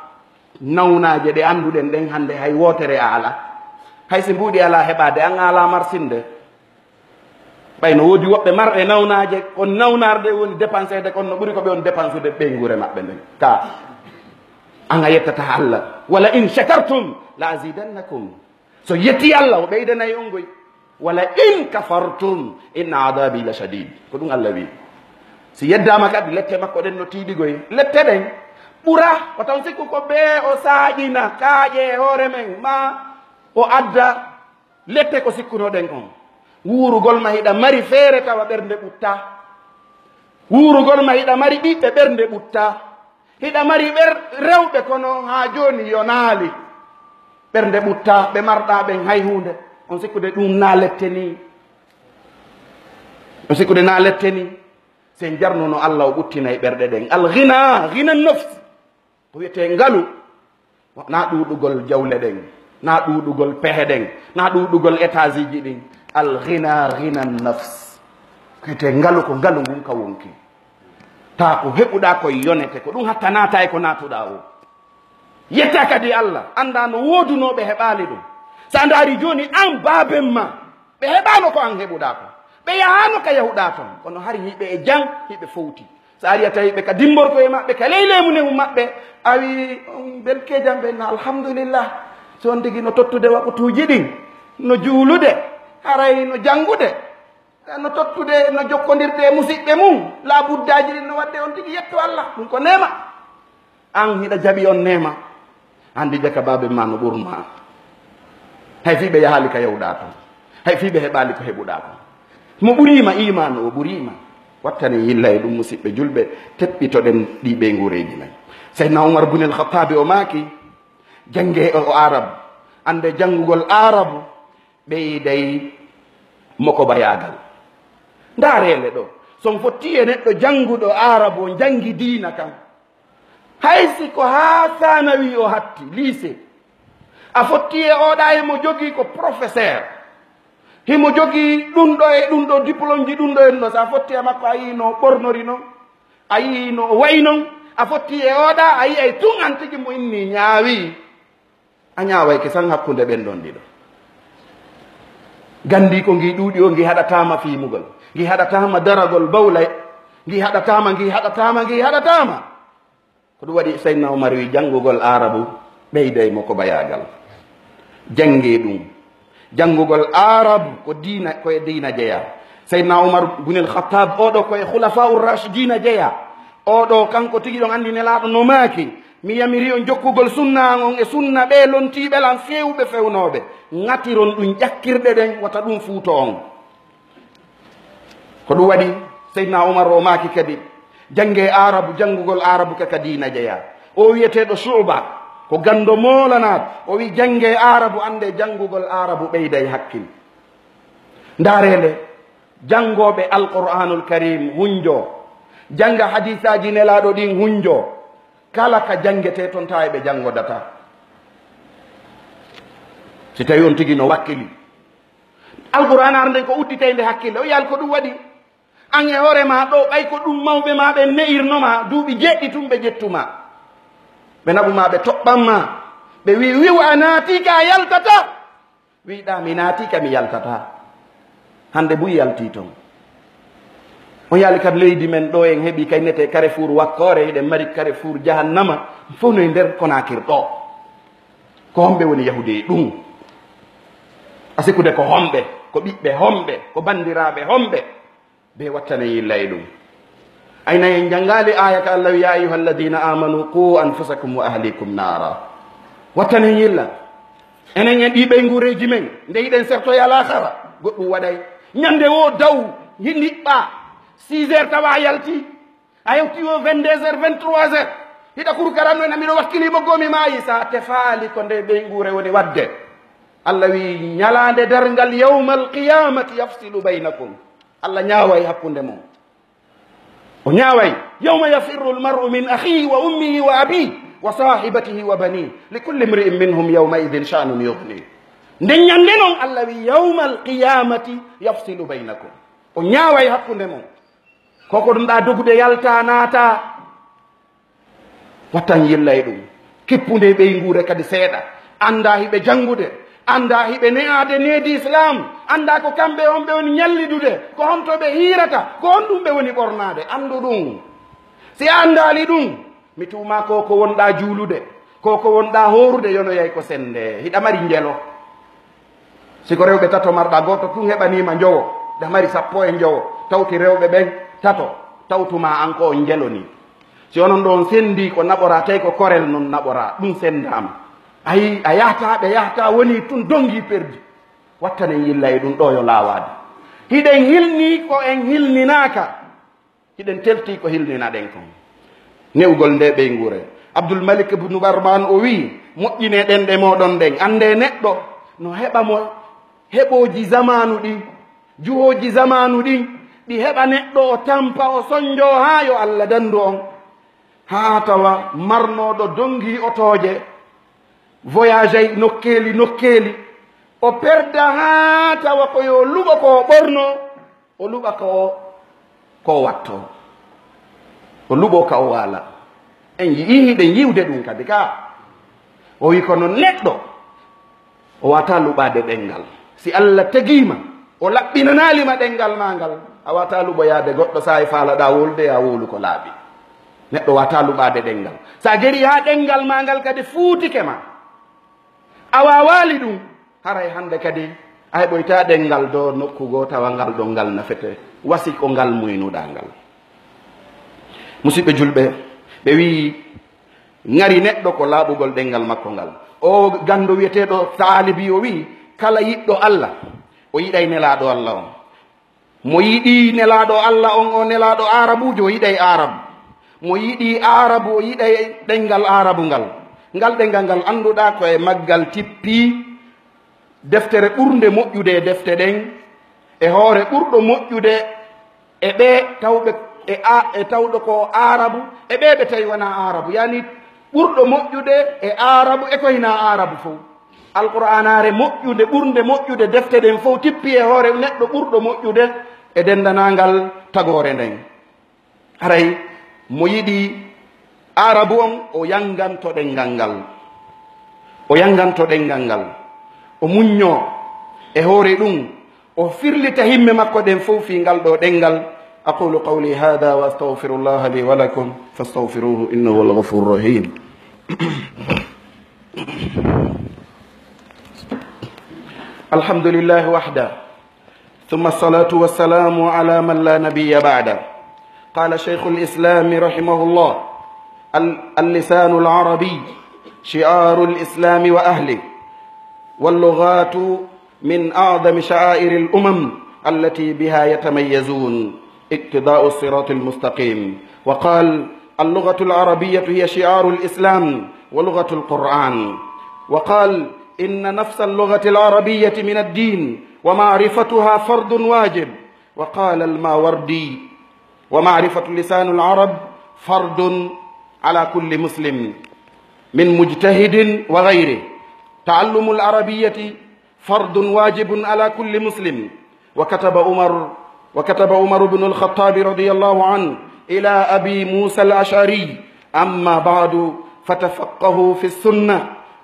nawnaje ɗe annduɗen ɗen hannde, hay wootere a ala. Hay si mbuuɗi ala heɓade, an a ala marsinde. Ɓay no woodi woɓɓe marɓe nawnaaje, on nawnaare nde woni dépenseede, kono no ɓuri ko ɓe on dépensude ɓeynguure maɓɓe nden. Ka an a yettata Allah, "Wala in shakartum la azidannakum." So yetti Allah, o ɓeydanay on goy. "Wala in kafartum inna adabi la shadid." Ko ɗum Allah wi. Si yeddaama kadi, lette makko ɗen no tiiɗi goy. Lette ɗen ɓura, wata on sikku ko bee o saaƴina kaaƴe e hoore men, ma o adda lette ko sikkunoɗen on. Wuurugol ma hiɗa mari feere tawa ɓernde ɓuttaa. Wuurugol ma hiɗa mari ɓiɓɓe ɓernde ɓuttaa. Hiɗa mari ɓer-, rewɓe kono haa jooni yonaali. Ɓernde ɓuttaa, ɓe marɗaa ɓen hay huunde. On sikkude ɗum na lette ni. On sikkude na lette ni. Sen jarnuno Allah o ɓuttinay ɓerɗe ɗen. Al ghina, ghina nafs. Ko wiyetee ngalu, na ɗuuɗugol jawle ɗen, na ɗuuɗugol pehe ɗen, na ɗuuɗugol étage ji ɗin. Al ghina, ghina nafs. Ko wiyetee ngalu, ko ngalu ngun ka wonki. Taa ko heɓuɗaa ko yonete, ko ɗum hatta naata e ko naatuɗaa o. Yetta kadi Allah, annda no woodunooɓe heɓaali ɗum. So a ndaari jooni an baaben ma, ɓe heɓaano ko an heɓuɗaa ko. Ɓe yahaano ka yahuɗaa ton, kono hari hiɓe e jam, hiɓe fowti. So ari a tawi ɓe ka dimborko e maɓɓe, ka ley leemunewu maɓɓe, a wi, "On belkeejam ɓe na alhamdulillah." So on tigi no tottude waɓutuuji ɗin, no juulude, haray no janngude, no tottude, no jokkondirde e musiɓɓe mum, laabuddaaji ɗin no waɗde on tigi yetto Allah, ɗum ko neema. An hiɗa jaɓi on neema, anndi jaka baabe ma no ɓurma. Hay fii ɓe yahaali ka yahuɗaa ton, hay fii ɓe heɓaali ko heɓuɗaa kon. Mo ɓuriima iimaanu, o ɓuriima. Wattani yilla e ɗum, musiɓɓe julɓe, teɓɓitoɗen ɗii ɓeynguureeji men. Seydina Umar bun el Khattabi o maaki, jannge o Aarabu. Annde janngugol Aarabu ɓeyday mokobayaagal. Ndaareele ɗo, so on fotti e neɗɗo jannguɗo Aarabu, o janngi diina kan. Hay si ko haa saanawi o hatti, lycée, a fotti e oɗa himo jogii ko professeur, himo jogii ɗum ɗo e ɗum ɗo, diplôme ji ɗum ɗo e ɗum ɗo, so a fotti e makko, a yii no ɓornori non, a yii no o wayi non, a fotti e oɗa, a yi'ay tun an tigi mo inni ñaawi. A ñaawayke san hakkunde ɓen ɗon ɗiɗo. Gandi ko ngi ɗuuɗi o, ngi haɗataama fiimugol, ngi haɗataama daragol bawlay, ngi haɗataama, ngi haɗataama, ngi haɗataama. Ko ɗum waɗi Seydina Umar wi, janngugol Aarabu ɓeyday mokobayaagal. Janngee ɗum. Janngugol Aarabu ko diina, ko e diina jeyaa. Seydina Umar bun el Khattab, oɗo ko e Khulafa'ur Rashidina jeyaa. Oɗo kanko tigi ɗon anndi Nelaaɗo no maaki, "Mi yamiri on jokkugol sunna an on e sunna ɓee lontiiɓe lan feewɓe fewnooɓe. Ŋatiron ɗum ƴakkirɗe ɗen, wata ɗum fuuto on." Ko ɗum waɗi Seydina Umar o maaki kadi, "Janngee Aarabu, janngugol Aarabu ka, ka diina jeyaa." O wiyeteeɗo Shu'ba, ko ganndo moolanaaɗo, o wi, "Janngee Aarabu, anndee janngugol Aarabu ɓeyday hakkil." Ndaaree nde, janngooɓe Alqur'aanul Kariim hunjoo, jannga hadiisaaji Nelaaɗo ɗin hunjoo. Kala ka janngetee ton, tawa ɓe janngodata. Si tawi on tigi no wakkili. Alqur'aanaare nden ko udditey nde hakkille. O yaal ko ɗum waɗi. An e hoore ma ɗo, ɓay ko ɗum mawɓe ma ɓen ne'irno ma, duuɓi jeɗɗi tun ɓe ƴettu ma. Ɓe naɓu ma, ɓe toɓɓan ma. Ɓe wi, wi'u a naati ka a yaltata. Wi'ɗaa mi naati ka mi yaltata. Hande buy yalti ton. On yaali kad leydi men ɗo en heɓi kay nete Carrefour Wakkoore, hiɗen mari Carrefour Jahannama, fof no e nder Konakir ɗo. Ko homɓe woni yahude e ɗum? A sikkude ko homɓe, ko ɓiɓɓe homɓe, ko bandiraaɓe homɓe? Be wattanen yilla e ɗum. Ayna en janngaali aaya ka Allah wi, "Ya ayyuha alladina amanu qu anfusakum wa ahlikum nara." Wattanen yilla. Enen en ɗi ɓeynguureeji men, nde hiɗen sertoya laakara, goɗɗum waɗay. Ñande wo daw, hi niɓɓa, six heures tawa a yalti. A yewti wo vingt-deux heures, vingt-trois heures. Hiɗa kurkaranno ena miɗo wakkili ɓoggoo mi maayi. Sa tefaali ko nde ɓeynguure woni waɗde. Allah wi, ñalaande darngal, yawmal qiyamati yafsilu baynakum. Allah ñaaway hakkunde mon. O ñaaway. Yawma yafirru almar'u min akhihi wa ummihi wa abihi wa sahibatihi wa banihi. Li kulli imri'in minhum yawma idhin sha'nun yughni. Nden ñande non, Allah wi, yawmal qiyamati yafsilu baynakum. O ñaaway hakkunde mon. Ko ko ɗum ɗa dogude yalta naata. Wattan yilla e ɗum. Kippunde e ɓeynguure kadi seeɗa. Annda hiɓe janngude. Annda hiɓe ne'aade needi Islam. Annda ko kamɓe on ɓe woni ñallidude. Ko honto ɓe hiirata. Ko honɗum ɓe woni ɓornaade. Anndu ɗum. Si a anndaali ɗum, mi tuuma ko ko wonɗa juulude. Ko ko wonɗa hoorude yonoyay ko sennde. Hiɗa mari njelo. Si ko rewɓe tato marɗa, gooto tun heɓaniima njowo, ɗa mari sappo e njowo, tawti rewɓe ɓen tato, tawtuma an ko on njeloni. Si onon ɗo on sendi ko naɓora, tawi ko korel non naɓora, ɗum sendaama. Ayi, a yahta, ɓe yahta, woni tun dongi perdi. Wattanen yilla e ɗum ɗo yo laawaade. Hiɗen hilni ko en hilninaaka. Hiɗen telti ko hilninaɗen kon. Ne'ugol nde ɓeynguure. Abdul Malik ibnu Marwan o wi'i, moƴƴinee ɗenɗe mooɗon ɗen. Annde neɗɗo no heɓa mo heɓooji zamaanu ɗin, juhooji zamaanu ɗin, ɗi heɓa neɗɗo o tampa, o sonjoo haa yo Allah dandu on. Haa tawa marnooɗo dongi otooje, voyage ay nokkeeli, nokkeeli, o perda haa tawa ko yo luɓo ko o ɓorno, o luɓa ka o, ko o watto. O luɓo ka o waala. En yi'i, hiɗen yi'ude ɗum kadi ka. O wi kono neɗɗo, o wata luɓaade ɗengal. Si Allah tegiima, o laɓɓinanaali ma ɗengal ma ngal, a wata luɓoyaade goɗɗo, sa e faalaɗa wolude, ya wolu ko laaɓi. Neɗɗo wata luɓaade ɗengal. Sa geri haa ɗengal ma ngal kadi fuutike ma, a waawaali ɗum, haray hannde kadi a heɓoyta ɗengal do nokku goo tawa ngal ɗon ngal nafete. Wasi ko ngal muynuɗa ngal. Musidɓe julɓe, ɓe wi'i, ŋari neɗɗo ko laaɓugol ɗengal makko ngal. O ganndo wi'eteeɗo Saalibi o wi'i, kala yiɗɗo Allah, o yiɗay nelaaɗo Allah on. Mo yiɗi nelaaɗo Allah on, o nelaaɗo Aarabuujo, o yiɗay Aarabu. Mo yiɗi Aarabu, o yiɗay ɗengal Aarabu ngal. Ngal ɗengal ngal annduɗaa ko e maggal tippi deftere ɓurnde moƴƴude e defte ɗen, e hoore ɓurɗo moƴƴude e ɓe tawɓe e a-, e tawɗo ko Aarabu, e ɓe ɓe tawi wonaa Aarabu. Yani ɓurɗo moƴƴude e Aarabu e ko hinaa Aarabu fof. Alqur'aanaare moƴƴude, ɓurnde moƴƴude defte ɗen fof tippi e hoore neɗɗo ɓurɗo moƴƴude e denndanangal tagoore nden. Haray mo yiɗi Aarabu on, o yannganto ɗenngal ngal. O yannganto ɗenngal ngal. O muññoo e hoore ɗum. O firlita himme makko ɗen fof fii ngal ɗoo ɗenngal. أقول قولي هذا وأستغفر الله لي ولكم فاستغفروه إنه هو الغفور الرحيم. الحمد لله وحده، ثم الصلاة والسلام على من لا نبي بعده. قال شيخ الإسلام رحمه الله: ال-، اللسان العربي شعار الإسلام وأهله، واللغات من أعظم شعائر الأمم التي بها يتميزون اقتضاء الصراط المستقيم. وقال: اللغة العربية هي شعار الإسلام ولغة القرآن. وقال: إن نفس اللغة العربية من الدين ومعرفتها فرض واجب. وقال الماوردي: ومعرفة لسان العرب فرض على كل مسلم من مجتهد وغيره. تعلم العربية فرض واجب على كل مسلم. وكتب عمر، وكتب عمر بن الخطاب رضي الله عنه إلى أبي موسى الأشعري: أما بعد، فتفقهوا في السنة،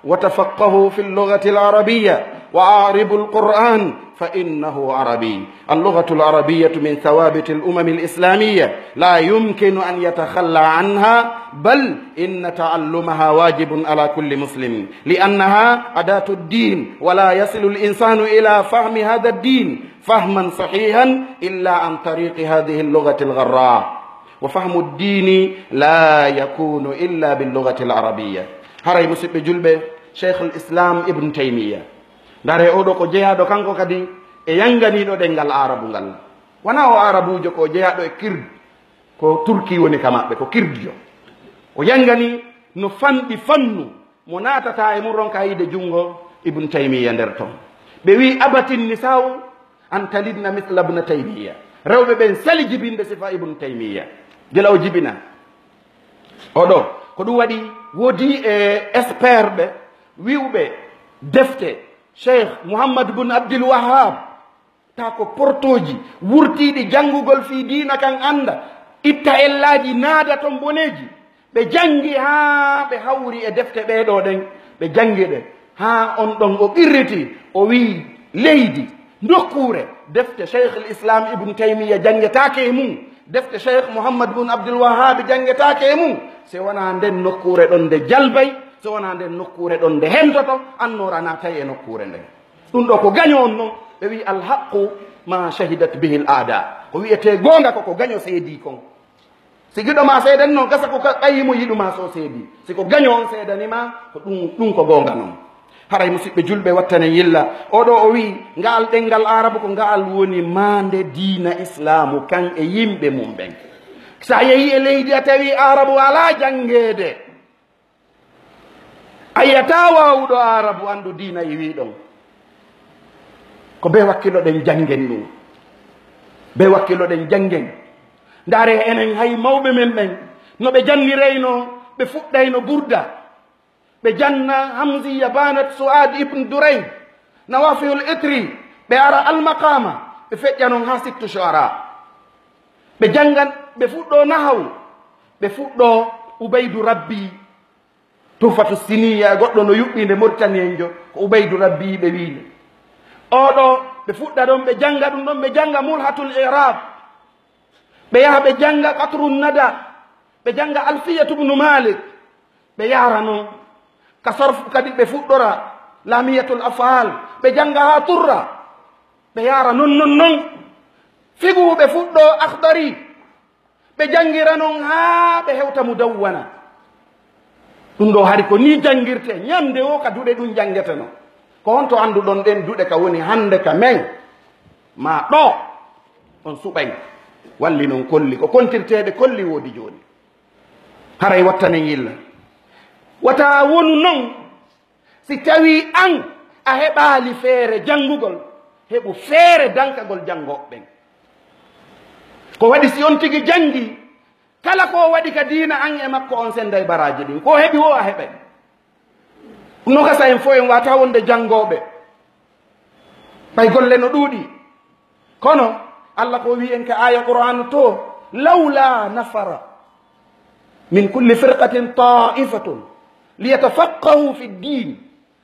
وتفقهوا في اللغة العربية، وأعربوا القرآن فإنه عربي. اللغة العربية من ثوابت الأمم الإسلامية، لا يمكن أن يتخلى عنها، بل إن تعلمها واجب على كل مسلم، لأنها أداة الدين، ولا يصل الإنسان إلى فهم هذا الدين فهما صحيحا إلا عن طريق هذه اللغة الغراء. وفهم الدين لا يكون إلا باللغة العربية. Haray, musidɓe julɓe, Cheikhul Islam Ibn Taymiya, ndare oɗo ko jeyaaɗo kanko kadi e yanganiiɗo ɗenngal Aarabu ngal. Wonaa o Aarabuujo, ko jeyaaɗo e Kird, ko Turki woni ka maɓɓe, ko Kirdjo. O yangani no fanɗi fannu mo naatata e mum ronka yiide junngo Ibn Taymiya nder ton. Ɓe wi'i: "Abatin nisa'u an talidna mithla Ibn Taymiya." Rewɓe ɓen sali jibinde sifa Ibn Taymiya. Gila o jibina. Oɗo, ko ɗum waɗi woodi e expert ɓe wi'uɓe defte Cheikh Muhammad bun Abdul Wahhab, ta ko portooji wurtiiɗi janngugol fii diina kan annda, itta ellaaji, naada ton boneeji. Ɓe janngi haa ɓe hawri e defte ɓee ɗoo ɗen, ɓe janngi ɗe haa on ɗon o qirriti, o wi'i: "Leydi, nokkuure, defte Cheikhul Islam Ibn Taymiya janngetaake e mum, defte Cheikh Muhammad bun Abdul Wahhab janngetaake e mum, si wonaa nden nokkuure ɗon nde jalbay, si wonaa nden nokkuure ɗon nde hentoto, annoora naatay e nokkuure nden." Ɗum ɗoo ko gaño on non, ɓe wi'i: "Al haqqu ma shahidat bihil aada." Ko wi'etee goonga ko ko gaño seedii kon. Si giɗo ma seedani non, gasa ko ka ɓayi mo yiɗu ma so seedii. Si ko gaño on seedani ma, ko ɗum, ɗum ko goonga non. Haray, musidɓe julɓe, wattanen yilla. Oɗo o wi'i, nga'al ɗenngal Aarabu ko nga'al woni maande diina Islaamu kan e yimɓe mum ɓen. Sa yehi e leydi a tawi Aarabu alaa janngeede, a yi'ataa waawuɗo Aarabu anndu diina iwii ɗon. Ko bee wakkilo ɗen janngen ɗum. Bee wakkilo ɗen janngen. Ndaare enen hay mawɓe men ɓen, no ɓe jannirayno, ɓe fuɗɗayno Burda. Ɓe janna Hamziya, Banat Su'ad ibn Durayd, Nawafihul Itri, ɓe ara Al-Maqama, ɓe feƴƴa non haa Sittu Shu'ara. Ɓe janngan, ɓe fuɗɗoo Nahawu, ɓe fuɗɗoo Ubaydu Rabbi, Tuhfatu Siniya, goɗɗo no yuɓɓi nde Mauritanienjo, ko Ubaydu Rabbi ɓe wi'i nde. Oɗo, ɓe fuɗɗa ɗon, ɓe jannga ɗum ɗon, ɓe jannga Mulhatul I'rab. Ɓe yaha ɓe jannga Qatrun Nada, ɓe jannga Alfiyatu bnu Malik, ɓe yaara non ka sarfu kadi ɓe fuɗɗora Lamiyatul Af'al, ɓe jannga haa Turra, ɓe yaara non, non, non. Figu ɓe fuɗɗoo Akhdari, ɓe janngira non haa ɓe hewta Mudawwana. Ɗum ɗoo hari ko nii janngirtee, ñannde woo ka duɗe ɗum janngeteno. Ko honto annduɗon ɗen duɗe ka woni hannde ka men? Ma ɗoo on suɓay. Walli non kolli, ko kontirteeɗe kolli woodi jooni. Haray wattanen yilla. Wata wonu non, si tawii an a heɓaali feere janngugol, heɓu feere dankagol janngooɓe ɓen. Ko waɗi si on tigi janngi, kala ko o waɗi ka diina, an e makko on sennday baraaji ɗin. Ko o heɓi woo a heɓay. No gasa en fof en wata wonde janngooɓe. Ɓay golle no ɗuuɗi. Kono Allah ko wi'i en ka aaya Qur'aanu to, "Lawla nafara min kulli firqatin ta'ifatun liyatafaqqahu fi ddin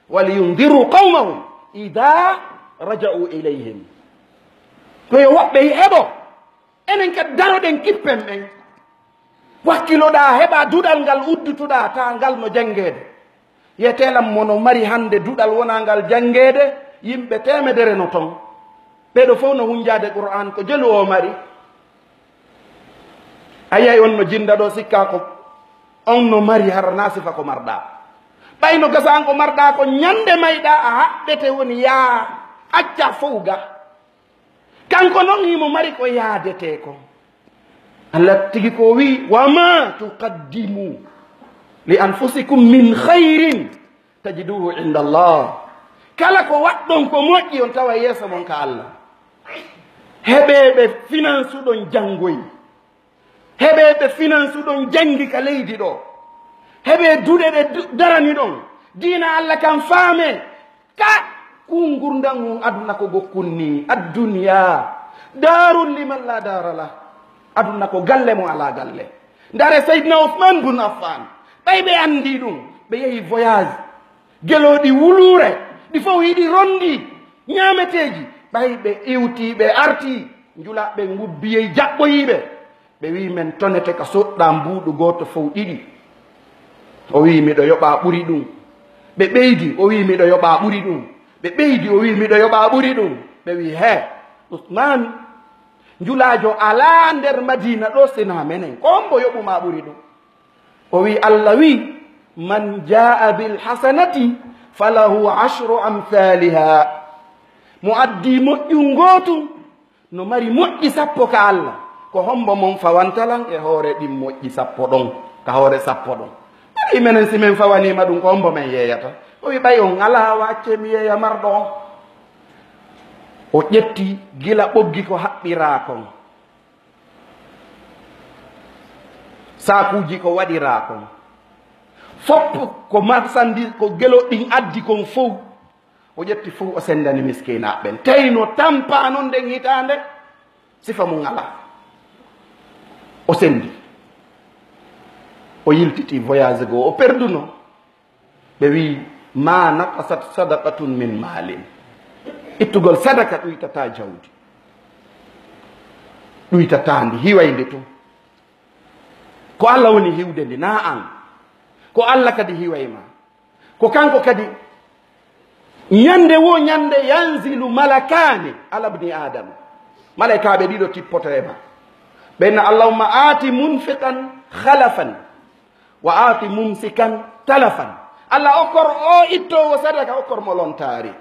wa liyundiru qawmahum idha raja'u ilayhim." Ko yo woɓɓe heɓo, enen kadi daroɗen kippen ɓen. Wakkiloɗaa, heɓaa duɗal ngal uddutuɗaa, ta ngal no janngeede. Yeteelan mo no mari hannde duɗal wonaa ngal janngeede, yimɓe teemedere no ton. Ɓeeɗo fof no hunjaade Qur'aan, ko jelu o mari. A yiyay on no jinnda ɗo, sikkaa ko on no mari, hara na sifa ko marɗaa. Ɓay no gasa an ko marɗaa ko, ñande mayɗaa a haɓɓete, woni yaa acca fof ga. Kanko non himo mari ko yaadetee kon. Allah tigi ko wi, "Wa ma tuqaddimu li anfusikum min khairin tajiduhu inda Allah." Kala ko waɗɗon ko moƴƴi, on tawa yeeso mon ka Allah. Heɓee ɓe finance ɗon janngoyi. Heɓee ɓe finance ɗon janngi ka leydi ɗo. Heɓe duɗe ɗe du- darani ɗon. Diina Allah kan faame. Ka kun ngurndan on aduna ko gokkun ni. Adduniya darun liman la dara la. Aduna ko galle mo ala galle. Ndare Seydina Ousmane bun Affan. Ɓay ɓe andi ɗum. Ɓe yehi voyage. Gelooɗi wuluure. Ɗi fof yiɗi rondi. Ñaameteeji. Ɓay ɓe iwti ɓe arti. Njulaaɓe ngubbiyey jaɓɓoyiiɓe. Ɓe wi'i men tonete ka soɗɗa mbuuɗu gooto fow ɗiɗi. O wi'i miɗo yoɓa ɓuri ɗum. Ɓe ɓeydi, o wi'i miɗo yoɓa ɓuri ɗum. Ɓe ɓeydi, o wi'i miɗo yoɓa ɓuri ɗum. Ɓe wi'i he, Usman, njulaajo alaa nder Madina ɗo sina menen. Ko hombo yoɓuma ɓuri ɗum? O wi'i Allah wi'i, man jaa bil hasanati falahu ashru amthaliha. Mo addi moƴƴum ngootum, no mari moƴƴi sappo ka Allah. Ko hombo mon fawantalan e hoore ɗin moƴƴi sappo ɗon, ka hoore sappo ɗon? Ari menen si men fawanima ɗum, ko hombo men yeeyata? O wi ɓay on alaa, wa acce mi yeeya marɗo on. O ƴetti gila ɓoggi ko haɓɓiraa kon, saakuuji ko waɗiraa kon, fof ko marsandi ko gelo ɗin addi kon fow. O ƴetti fuu o sendani miskinaaɓe ɓen. Teyno tampa non nden hitaande, sifa mum alaa. O sendi. O yiltiti voyage goo, o perduno. Ɓe wi'i, ma naqasat sadaqatun min malin. Ittugol sadaka ɗuytataa jawdi. Ɗuytataa ndi, hiway ndi tun. Ko Allah woni hiwde ndi, naa an. Ko Allah kadi hiway ma. Ko kanko kadi, ñande wo ñande, yanzilu malakani ala bni Adam. Malaykaaɓe ɗiɗo tippoto e ma. Ɓe na, Allahumma aati munfiqan khalafan wa aati mumsikan talafan. Allah okkor o ittoowo sadaka, okkor mo lontaari.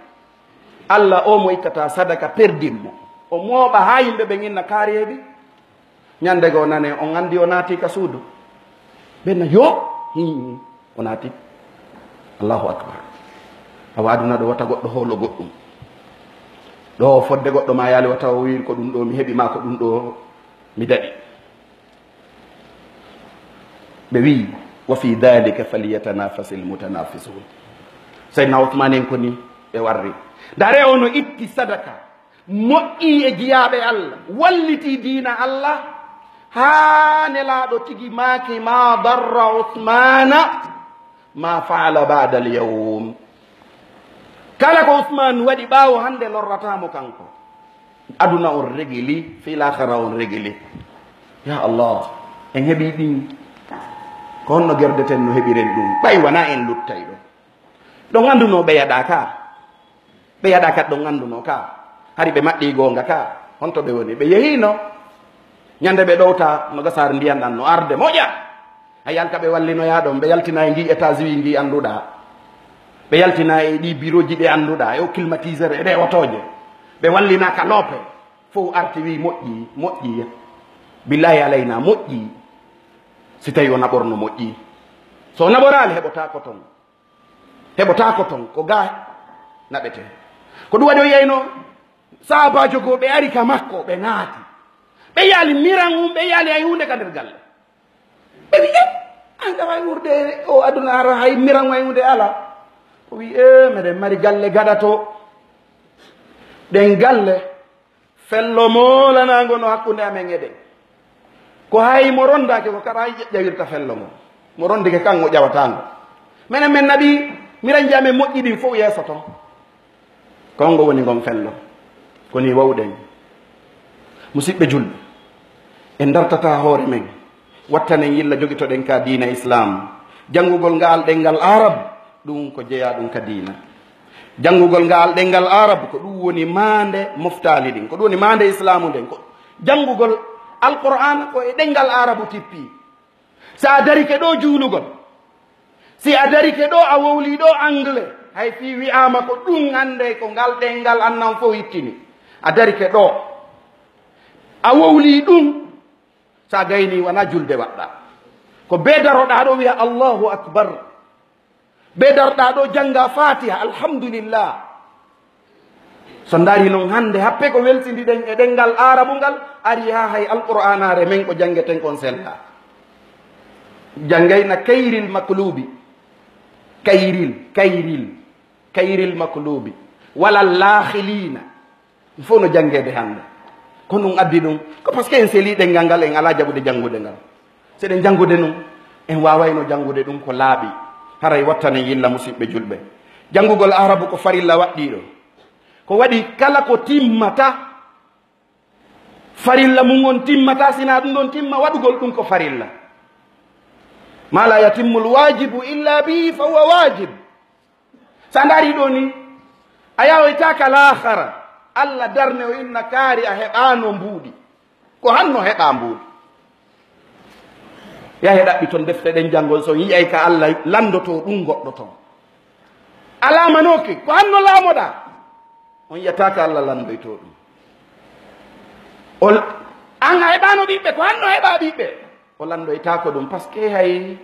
Allah o mo ittata sadaka, perdin mo. O mooɓa haa yimɓe ɓen inna kaariyeeɓi. Ñande goo nane, on andi o naati ka suudu? Ɓe na, yo, hi, o naati. Allahu akbar. Awa aduna ɗo wata goɗɗo hoolo goɗɗum. Ɗo fodde goɗɗo ma yaali wata o wi'i ko ɗum ɗo mi heɓi ma ko ɗum ɗo mi daɗi. Ɓe wi'i, wa fi dhalika falyatanafasil mutanafisun. Seydina Uthman en ko ni ɓe warri. Dare ono itti sadaka. Moƴƴii e jiyaaɓe Allah, wallitii diina Allah, haa Nelaaɗo tigi maaki, ma darra Usmana ma faala ba'da al-yawm. Kala ko Usman waɗi ɓaawo hannde lorrataa mo kanko. Aduna on regili, fii laakhara on regili. Ya Allah, en heɓii ɗin. Ko honno gerdeten no heɓiren ɗum? Ɓay wanaa en luttay ɗo. Ɗo ngannduno ɓe yaɗaa ka. Ɓe yaɗa kat ɗon annduno ka. Hari ɓe maɗɗi goonga ka. Honto ɓe woni? Ɓe yehiino. Ñande ɓe ɗowta no gasar ndiyan ɗan no arde moƴa. A yalta ɓe wallinoya ɗon, ɓe yaltina e ndi étage wi ndi annduɗa. Ɓe yaltina e ɗi biroji ɗi annduɗa, e o climatiseur e ɗe otoje. Ɓe wallina ka loope. Fow arti wi moƴƴi, moƴƴi. Billahi alayna moƴƴi. Si tawi o naɓorno moƴƴi. So o naɓoraali heɓotaako ton. Heɓotaako ton, ko ga naɓete. Ko ɗum waɗi o yiyayno sahaabaajo goo ɓe ari ka makko, ɓe naati. Ɓe yaali miran mum, ɓe yaali hay huunde ka nder galle. Ɓe wi, "E, an kam hay urde o aduna ara hay miran hay huunde ala." O wi, "E, meɗen mari galle gaɗa to." Ɗen galle fello moolanaango no hakkunde amen e ɗen. Ko hay mo rondaake ko kara hay ƴawirta fello ngo. Mo rondike kan o ƴawataango. Menen men naɓi miranji amen moƴƴi ɗin fof yeeso ton. Ko ngo woni ngon fello. Ko ni wawɗen. Musidɓe julɓe, en dartata hoore men. Wattanen yilla jogitoɗen ka diina Islam. Janngugol ngaal ɗenngal Arab, ɗum ko jeyaa ɗum ka diina. Janngugol ngaal ɗenngal Arab, ko ɗum woni maande moftaali ɗin. Ko ɗum woni maande Islaamu nden. Ko janngugol Alqur'aan ko e ɗenngal Arabu tippi. Si a darike ɗo juulugol, si a darike ɗo a wowli ɗo anglais, hay fii wi'aama ko ɗum annde ko ngal ɗenngal annan fof ittini. A darike ɗo, a wowli ɗum, sa gayni wona julde waɗɗa. Ko be daroɗa ɗo wi'a Allahu Akbar. Be darɗa ɗo jannga Fatiha, Alhamdulillah. So ndaari noon hannde, happe ko welsindiɗen e ɗenngal Aarabu ngal, ari haa hay Alqur'aanaare men ko janngeten kon sella. Janngayna kayril maklubi. Kayril, kayril, kayril maklubi. Wala laakhilina. Ɗum fof no janngeede hannde. Ko ɗum addi ɗum? Ko parce que en selii ɗenngal ngal, en alaa jaɓude janngude ngal. So eɗen janngude ɗum, en waawayno janngude ɗum ko laaɓi. Haray wattanen yilla, musiɓɓe julɓe. Janngugol Aarabu ko farilla waɗɗiiɗo. Ko waɗi kala ko timmata, farilla mum on timmata, sina ɗum ɗon timma, waɗugol ɗum ko farilla. Ma la yatimmul wajibu illa bihi fa huwa wajib. So a ndaari ɗo ni, a yawoytaaka laahara. Allah darne o inna kaari a heɓaano mbuuɗi. Ko hanno heɓa mbuuɗi. Yahe ɗaɓɓi ton defte ɗen janngol, so on yi'ay ka Allah lanndotoo ɗum goɗɗo ton. Alaa manooke, ko hanno laamoɗaa. On yi'ataa ka Allah lanndoytoo ɗum. O, an a heɓaano ɓiɓɓe, ko hanno heɓa ɓiɓɓe. O lanndoytaako ɗum, parce que hay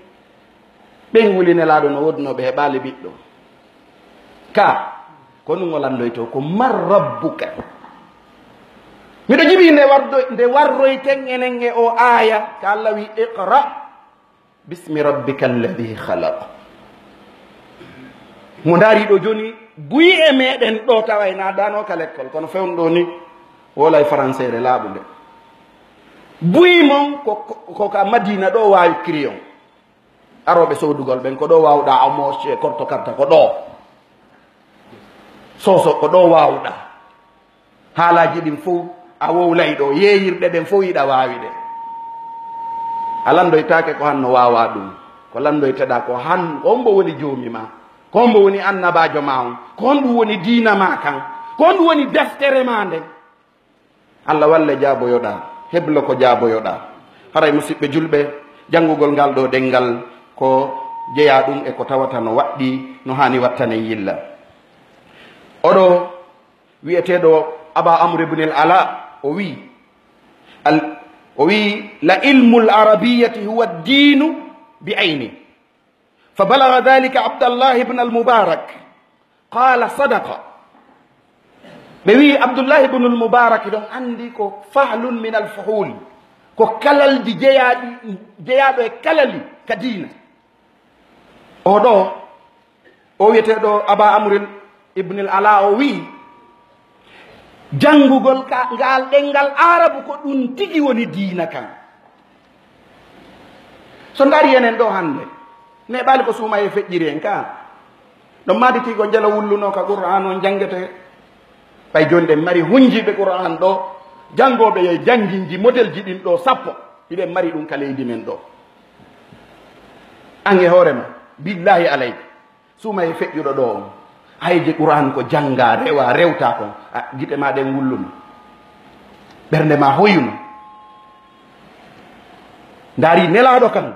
ɓen wuli Nelaaɗo no woodunoo ɓe heɓaali ɓiɗɗo. Ka, ko ɗum o lanndoytoo, ko man rabbuka. Miɗo jiɓi nde wardo-, nde warroyten enen e o aaya, ka Allah wi, "Iqra bismi rabbika alladi khalaq." Mo ndaari ɗo jooni, buy e meɗen ɗo tawa en naadaano ka lekkol, kono fewndo ɗo ni, wola e faranseere laaɓunde. Buy mon ko, ko, ko ka Madina ɗo waawi crayon. Arooɓe sodugol ɓen, ko ɗo waawɗaa, a moosce korto karta, ko ɗo. Soso, ko ɗo waawɗaa. Haalaaji ɗin fow, a wowlay ɗo, yeeyirɗe ɗen fow hiɗa waawi ɗe. A lanndoytaake ko hanno waawaa ɗum. Ko lanndoyteɗaa ko han, ko hombo woni joomi ma? Ko hombo woni annabaajo ma on? Ko honɗum woni diina ma kan? Ko honɗum woni deftere ma nden? Allah walle jaaboyoɗaa, heblo ko jaaboyoɗaa. Haray musiɓɓe julɓe, janngugol ngal ɗo ɗenngal ko jeyaa ɗum e ko tawata no waɗɗi, no haani wattanen yilla. Oɗo wi'eteeɗo Aba Amr ibn al-Ala, o wi, al-, o wi, "La ilmul arabiyyati huwa ad-dinu bi ayni." Fa balagha dhalika Abdallah ibn al-Mubarak. Qala, "Sadaqa." Ɓe wi Abdullah ibn al-Mubarak ɗon anndi ko fahlun min al-fuhul. Ko kalaldi jeyaaɗi, jeyaaɗo e kalali ka diina. O ɗo, o wiyeteeɗo Aba Amrin ibn al-Ala, o wi'i, janngugol ka, ngal ɗenngal Aarabu ko ɗum tigi woni diina kan. So ndaari enen ɗo hannde, neeɓaali ko suumaye feƴƴiri en ka. Ɗon maaditi ko njelo wulluno ka Qur'an on janngete. Ɓay jooni ɗen mari hunjiiɓe Qur'an ɗo, janngooɓe e jannginji modelji ɗin ɗo sappo. Hiɗen mari ɗum ka leydi men ɗo. An e hoore ma, billahi alayka, suumaye feƴƴuɗo ɗo on, ayeje Qur'an ko jannga, rewa, rewta kon, a, gite ma ɗen wulluno. Ɓernde ma hoyuno. Ndaari Nelaaɗo kan,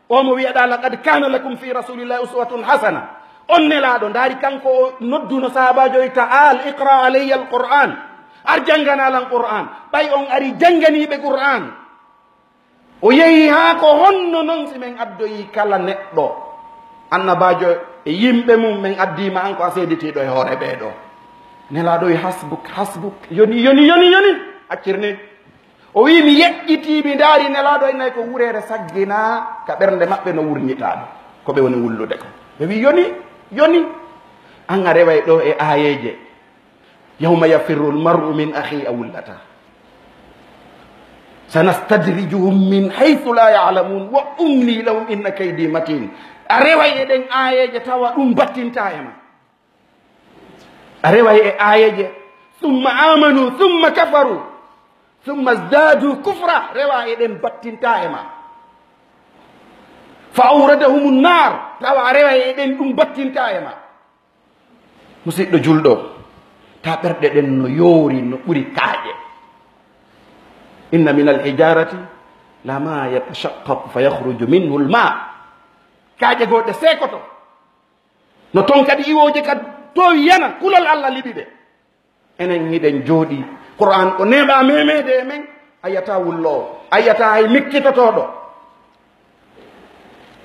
o mo wi'aɗaa, "Laqad kana lakum fi rasulillahi uswatun hasana." On Nelaaɗo, ndaari kanko o nodduno sahaabaajo o, "Ta'al, iqra alayya al-Qur'an." Ar janngana lan Qur'an. Ɓay on ari jannganiiɓe Qur'an. O yehi haa ko honno non si men addoyi kala neɗɗo, annabaajo e yimɓe mum, men addii ma an ko a seeditiiɗo e hoore ɓee ɗo. Nelaaɗo wi, "Hasbuk, hasbuk, yoni, yoni, yoni, yoni, accir ni." O wi, "Mi yeƴƴitii, mi ndaari Nelaaɗo, inay ko wureere sagginaa ka ɓernde maɓɓe no wurnitaade, ko ɓe woni wullude ko." Ɓe wi, "Yoni, yoni, an a reway ɗo e aayeeje." "Yawma yafirru al-mar'u min akhi," a wullata. "Sanastadrijuhum min haythu la ya'lamun wa umli lahum inna kaydi matin." A reway e ɗen aayeeje tawa ɗum battinta e ma. A reway e aayeeje, "Thumma amanu, thumma kafaru, thumma zdadu kufra," rewa e ɗen battinta e ma. "Fa awradahum an-nar," tawa a reway e ɗen ɗum battinta e ma. Musiɗɗo julɗo, ta ɓerɗe ɗen no yoori, no ɓuri kaaƴe. "Inna min al-hijarati lama yatashaqqaqu fa yakhruju minhu al-ma." Kaaƴe goo ɗe seekoto. No ton kadi iwooje ka toowi yana, kulol Allah liɓi ɓe. Enen hiɗen jooɗi. Qur'an ko neeɓa memede e men, a yiyata wulloowo, a yiyata hay mikkitotooɗo.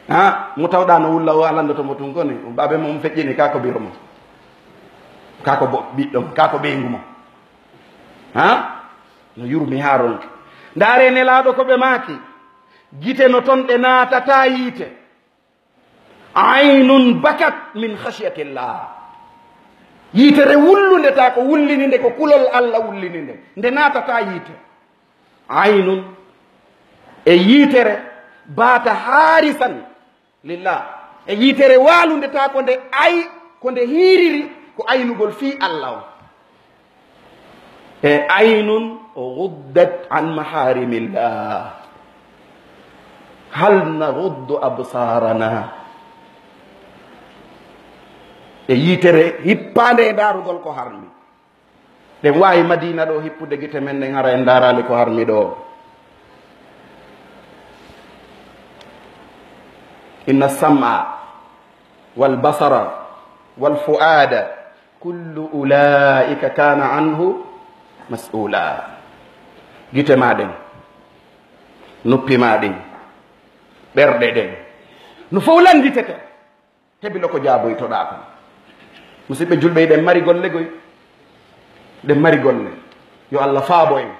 Ha, mo tawɗa no wulla o, a lanndoto mo tun koni, baabe mo on feƴƴini, ka ko biro mo. Ka ko bo-, ɓiɗɗo mo, ka ko ɓeyngu mo. Ha? No yurmi haa ronki. Ndaare Nelaaɗo ko ɓe maaki. Gite no ton ɗe naatataa yiite. Aynun bakat min khashyatillah. Yiitere wullunde taa ko wullini nde ko kulol Allah wullini nde. Nde naatataa yiite. Aynun e yiitere baata haarisan lillah. E yiitere waalunde taa ko nde ay, ko nde hiiriri ko aynugol fii Allah on. E aynun ghuddat an maharimillah. Hal naghuddu absarana. E yiitere hippaande e ndaarugol ko harmi. Ɗen waawi Madina ɗo hippude gite men ɗen, hara en ndaaraali ko harmi ɗo. Inna sam'a wal basara wal fu'ada kullu ulaika kana anhu mas'ula. Gite ma ɗen, noppi ma ɗin, ɓerɗe ɗen, no fow lannditete. Hebilo ko jaaboytoɗaa kon. Musidɓe julɓe, eɗen mari golle goy. Eɗen mari golle. Yo Allah faabo en.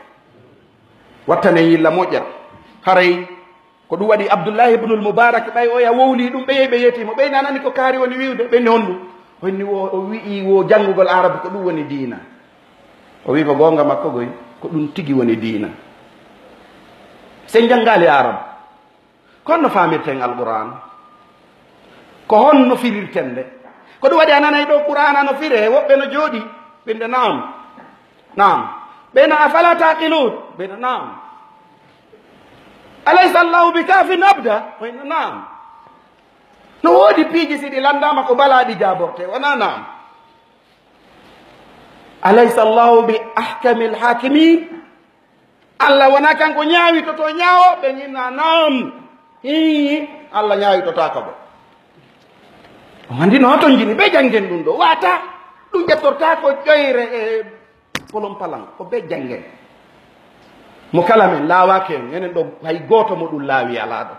Wattanen yilla moƴƴa. Haray ko ɗum waɗi Abdullahi ibnul Mubarak, ɓay oya wowli ɗum, ɓe yehi ɓe yeeti mo. Ɓe nanani ko kaari woni wi'ude, ɓe ni honɗum? O inni wo, o wi'i wo janngugol Arabu ko ɗum woni diina. O wi'i ko goonga makko goy, ko ɗum tigi woni diina. Sen janngaali Arabu. Ko honno faamirten Alqur'aan? Ko honno firirten nde? Ko ɗum waɗi a nanay ɗo Qur'aana no firee, woɓɓe no jooɗi, ɓe nde naam. Naam. Ɓe na afala taqiluun? Ɓe na naam. Alaysa Allahu bi kaafin abda? Ɓe na naam. No woodi piiji si ɗi lanndaama ko balaaɗi jaaborte, wona naam. Alaysa Allahu bi ahkamil haakimiin? Allah wona kanko ñaawitoto ñaawo? Ɓe ñinna naam. Ii, Allah ñaawitotaako ɓe. On anndi no hoto njini ɓe janngen ɗum ɗo. Wata ɗum ƴettortaa ko ƴoyre e polon palan. Ko ɓe janngen. Mo kala men laawaaki en, enen ɗo hay gooto mo ɗum laawi alaa ɗo.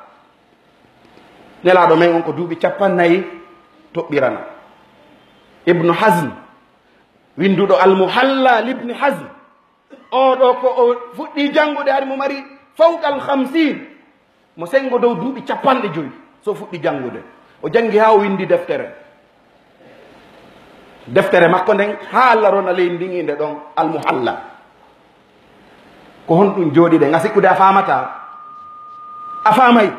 Nelaaɗo men on ko duuɓi cappannayi toɓɓirana. Ibnu Hazm, winnduɗo Al-Muhalla Libni Hazm, oo ɗoo ko o fuɗɗii janngude, hari mo mari fawqa al-khamsiin. Mo senngo dow duuɓi cappanɗe joyi, so fuɗɗi janngude. O janngi haa o winndi deftere. Deftere makko nden, haa Allah rona leydi ndin, innde ɗon Al-Muhalla. Ko honɗum jooɗiɗen? A sikkude a faamataa? A faamay?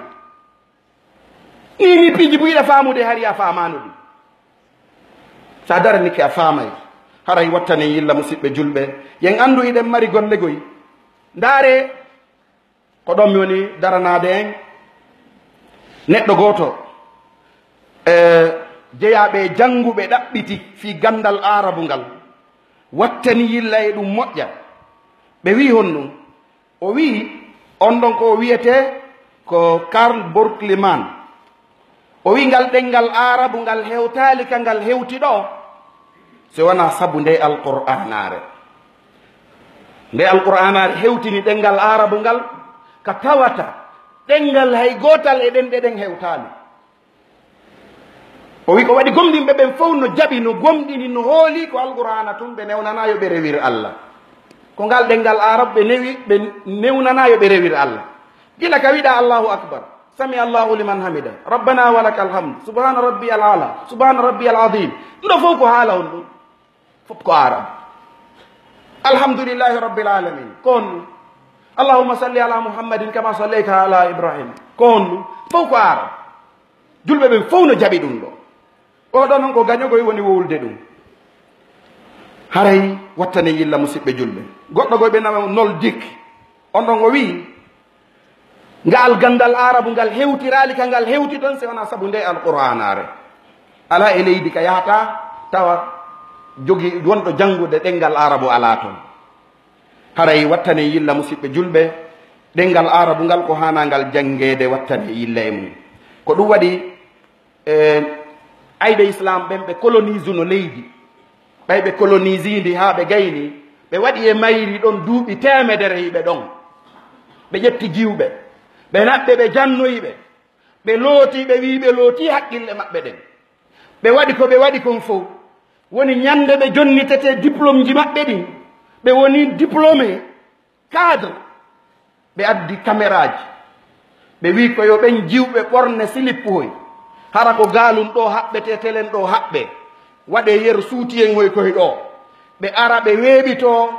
Nii, nii piiji buy ɗa faamude, hari a faamaano ɗum. So a daranike a faamay. Haray wattanen yilla, musiɓɓe julɓe. Yen anndu hiɗen mari golle goy. Ndaare, ko ɗon mi woni daranaade en. Neɗɗo gooto, e jeyaaɓe e jannguɓe ɗaɓɓiti fii ganndal Aarabu ngal. Wattani yilla e ɗum moƴƴa. Ɓe wi'i honɗum? O wi'i, on ɗon ko o wi'etee ko Karl Borkliman. O wi'i ngal ɗemngal Aarabu ngal hewtaali ka ngal hewti ɗoo, si wanaa sabu ndee Alqur'aanaare. Ndee Alqur'aanaare hewtini ɗemngal Aarabu ngal, ka tawata ɗemngal hay gootal e ɗemɗe ɗen hewtaali. O wi'i ko waɗi gomɗinɓe ɓen fow no jaɓi, no gomɗini, no hooli ko Alqur'aana tun, ɓe newnanaa yo ɓe rewir Allah. Ko ngal ɗemngal Aarabu ɓe newi, ɓe newnanaa yo ɓe rewir Allah. Gila ka wi'uɗaa Allahu Akbar, sami Allahu liman hamida, Rabbana wa lakal hamd, Subhana Rabbiyal Ala, Subhana Rabbiyal Azim. Ɗum ɗoo fow ko haala on ɗum. Fof ko Aarabu. Alhamdulillahi Rabbil Alamin. Ko honɗum? Allahumma salli ala Muhammadin kama sallayta ala Ibrahim. Ko honɗum? Fof ko Aarabu. Julɓe ɓen fow no jaɓi ɗum ɗoo. Oo ɗoo non ko gañogoy woni wowlude ɗum. Haray wattane yilla, musiɓɓe julɓe. Goɗɗo goy ɓe nama nol dik. On ɗon o wi'i, ngal ganndal Aarabu ngal hewtiraali ka ngal hewti ɗon, si wanaa sabu ndee Alqur'aanaare. Alaa e leydi ka yahataa tawa jogi wonɗo janngude ɗemngal Aarabu alaa ton. Haray wattane yilla, musiɓɓe julɓe, ɗemngal Aarabu ngal ko haanaa ngal janngeede, wattane yilla e mum. Ko ɗum waɗi, e, ayɓe Islaam ɓen ɓe koloniisuno leydi. Ɓay ɓe koloniisii ndi haa ɓe gayni, ɓe waɗi e mayri ɗon duuɓi teemedere hiɓe ɗon. Ɓe ƴetti jiwɓe, ɓe naɓɓe, ɓe jannoyi ɓe, ɓe looti, ɓe wi'i ɓe lootii haqqille maɓɓe ɗen. Ɓe waɗi ko ɓe waɗi kon fow. Woni ñannde ɓe jonnitetee diplômeji maɓɓe ɗin, ɓe woni diplômé. Cadre, ɓe addi kameraaji, Ɓe wii ko yo ɓen jiwɓe ɓorne silippu hoy. Hara ko gaalun ɗoo haɓɓetee, telen ɗoo haɓɓee. Waɗee yeru suutiyen hoy koy ɗoo. Ɓe ara ɓe weeɓitoo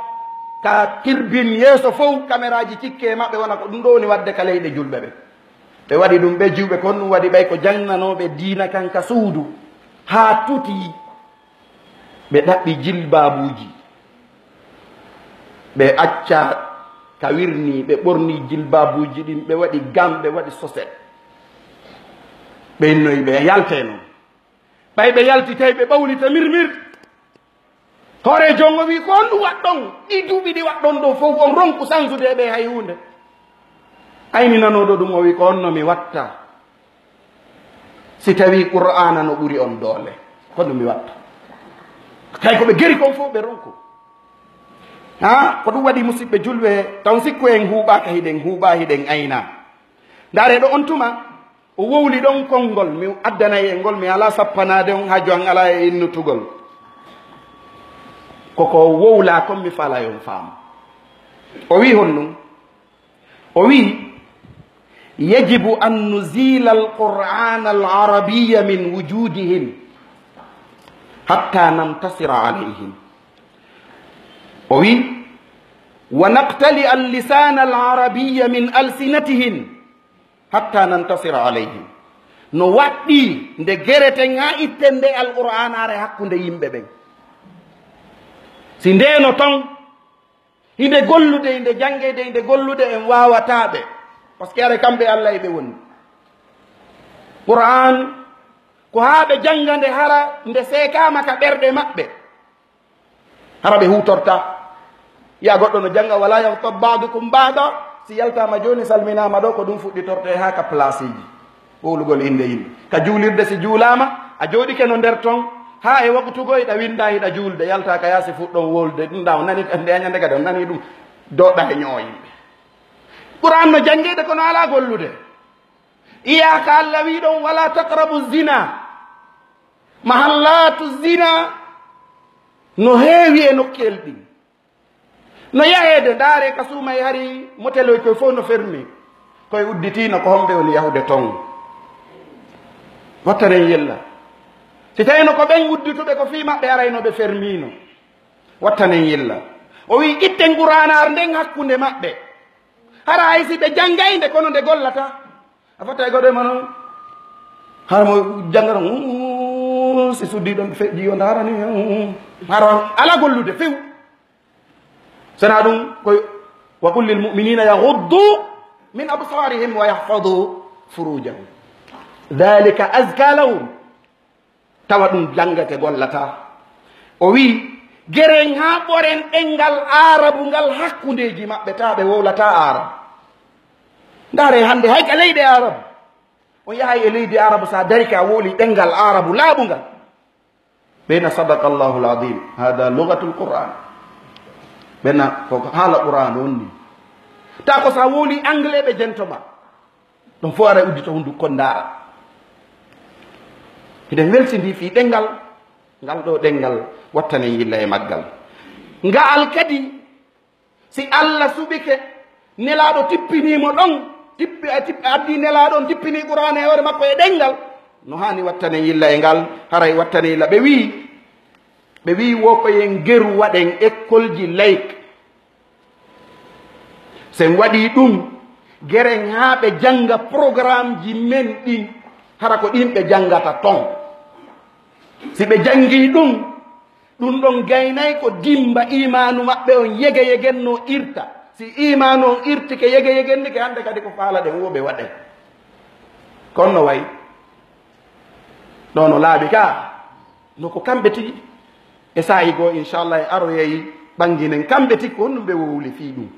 ka tirbin yeeso fow, kameraaji cikkee maɓɓe, wona ko ɗum ɗoo woni waɗde ka leyɗe julɓe ɓen. Ɓe waɗi ɗum, ɓe jiwɓe kon, ɗum waɗi ɓay ko jannanooɓe diina kan ka suudu. Haa tuti ɓe ɗaɓɓi jilbaabuuji. Ɓe acca ka wirnii, ɓe ɓornii jilbaabuuji ɗin, ɓe waɗi gam, ɓe waɗi soset. Ɓe innoyi ɓe yaltee non. Ɓay ɓe yalti, tawi ɓe ɓawlita mirmir. Hooreejo on o wii, "Ko honɗum waɗɗon? Ɗii duuɓi ɗi waɗɗon ɗoo fow, on ronku sansude e ɓe hay huunde?" Ayni nanooɗo ɗum o wii, "Ko honno mi watta si tawii Qur'aana no ɓuri on doole? Ko honno mi watta?" Kay ko ɓe geri kon fow ɓe ronku. Ha, ko ɗum waɗi, musiɓɓe julɓe, taw sikku en huuɓaaka, hiɗen huuɓaa, hiɗen aynaa. Ndaaree ɗoo, on tuma o wowli ɗon konngol, mi addanay e ngol, mi alaa sappanaade on, haaju an alaa e innutugol. Ko ko wowlaa kon mi faalaa yo on faamu. O wii honɗum? O wii, "Yajibu an nuzila al-Qur'ana al-Arabiyya min wujudihim hatta nantasira alayhim." O wii, "Wa naqtali al-lisana al-Arabiyya min alsinatihim hatta nantasira alayhim." No waɗɗii nde gereten haa itten nde Alqur'aanaare hakkunde yimɓe ɓen. Si ndeeno ton, hinde gollude, hinde janngede, hinde gollude, en waawataa ɓe. Parce que are kamɓe Allah e ɓe woni. Qur'aan, ko haa ɓe jannga nde, hara nde seekaama ka ɓerɗe maɓɓe. Hara ɓe huutorta. Yi'a goɗɗo no jannga, "Wala yaghtab ba'dukum ba'da." Si yaltaama jooni, salminaama ɗoo, ko ɗum fuɗɗitortee haa ka placeeji. Wowlugol innde yimɓe. Ka juulirde, si juulaama, a jooɗike no nder ton, haa e waqtu goo hiɗa winnda, hiɗa juulde, yaltaa ka yaasi, fuɗɗon wowlude. Ɗum ɗaa, on nanii, nde a ñande kadi, on nanii ɗum, dooɗa e ñoo yimɓe. Qur'aan no janngeede, kono alaa gollude. Yi'a ka Allah wii ɗon, "Wala taqrabu zina." Mahallatu zina no heewi e nokkeel ɗin. No yaheede, ndaaree ka suuma e hari moteloy koy fow no fermi. Koy udditiino, ko homɓe woni yahude ton? Wattanen yilla. Si tawino ko ɓen uddituɓe, ko fii maɓɓe arayno ɓe fermiino. Wattanen yilla. O wii, "Itten Qur'aanaar nden hakkunde maɓɓe." Hara hay si ɓe janngay nde, kono nde gollata. A fotta e goɗɗo e ma noon. Hara mo janngata, "Mm, si suddi ɗon fe-, jiyo ndaara ni, mm." Hara ala gollude few. Sana ɗum koy, "Wa qul lil mu'minina yaghuddu min absarihim wa yahfazu furujahum. Dhalika azka lahum." Tawa ɗum janngate gollataa. O wii, "Geren haa ɓoren ɗenngal Aarabu ngal hakkundeeji maɓɓe, taa ɓe wowlataa Aarabu." Ndaaree hannde, hay ka leyɗe Aarabu. On yahay e leydi Aarabu, so a darike, a wowli ɗenngal Aarabu laaɓungal. Ɓe na, "Sadaqa Allahu al-azim, hada lugatul Qur'an." Ɓe na, "Ko haala Qur'an on ni." Ta ko so a wowli anglais, ɓe jento ma. Ɗum fof ara uddito hunnduko kon ndaara. Hiɗen weltindii fii ɗenngal, ngal ɗoo ɗenngal, wattanen yilla e maggal. Ngaal kadi, si Allah suɓike, Nelaaɗo tippinii mo ɗon, tippi, a tippi, addi Nelaaɗo on, tippinii Qur'aana e hoore makko e ɗenngal, no haani wattanen yilla e ngal, haray wattanen yilla. Ɓe wii, ɓe wii wo ko yen geru waɗen ekkolji layk. Sen waɗii ɗum, geren haa ɓe jannga programmeji men ɗin, hara ko ɗin ɓe janngata ton. Si ɓe janngii ɗum, ɗum ɗon gaynay ko dimmba iimaanu maɓɓe on yege yegen no irta. Si iimaanu on irtike yege yegen, ndeke hannde kadi ko faalaɗen wo ɓe waɗay. Kono no way? Ɗo no laaɓi ka, no ko kamɓe tigi. E saa'i goo, inchallah, e aroyay ɓannginen kamɓe tigi ko honɗum ɓe wowli fii ɗum.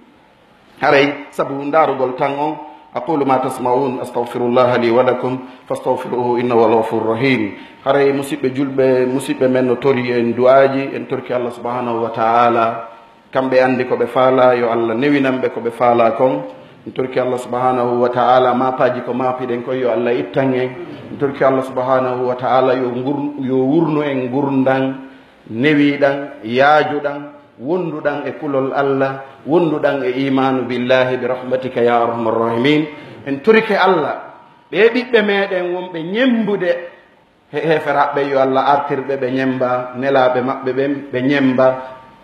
Haray sabu ndaarugol tan on, aqulu ma tasma'un, astaghfirullaha li wa lakum, fastaghfiruhu innahu huwal ghafurur rahim. Haray musiɓɓe julɓe, musiɓɓe men no tori en du'aaji, en torki Allah subhanahu wa ta'ala. Kamɓe anndi ko ɓe faalaa, yo Allah newinan ɓe ko ɓe faalaa kon. En torki Allah subhanahu wa ta'ala, maapaaji ko maapiɗen kon, yo Allah ittan en. En torki Allah subhanahu wa ta'ala, yo ngur-, yo wurnu en ngurndan newiɗan, yaajuɗan, wonduɗan e kulol Allah, wonduɗan e imaanu billahi bi rahmatika ya arhamar rahimin. En torike Allah, ɓee ɓiɓɓe meɗen wonɓe ñemmbude he heeferaaɓe, yo Allah artir ɓe, ɓe ñemmba nelaaɓe maɓɓe ɓen, ɓe ñemmba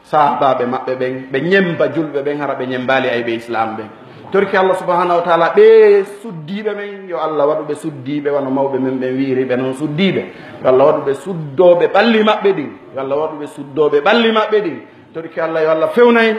sahaabaaɓe maɓɓe ɓen, ɓe ñemmba julɓe ɓen, hara ɓe ñemmbaali ayɓe Islaam ɓen. Torike Allah subhanahu wa taala, ɓee suddiiɓe men, yo Allah waɗu ɓe suddiiɓe, wano mawɓe men ɓen wiiri ɓe non suddiiɓe. Yo Allah waɗu ɓe suddooɓe ɓalli maɓɓe ɗin. Yo Allah waɗu ɓe suddooɓe ɓalli maɓɓe ɗin. Torike Allah, yo Allah fewnan en.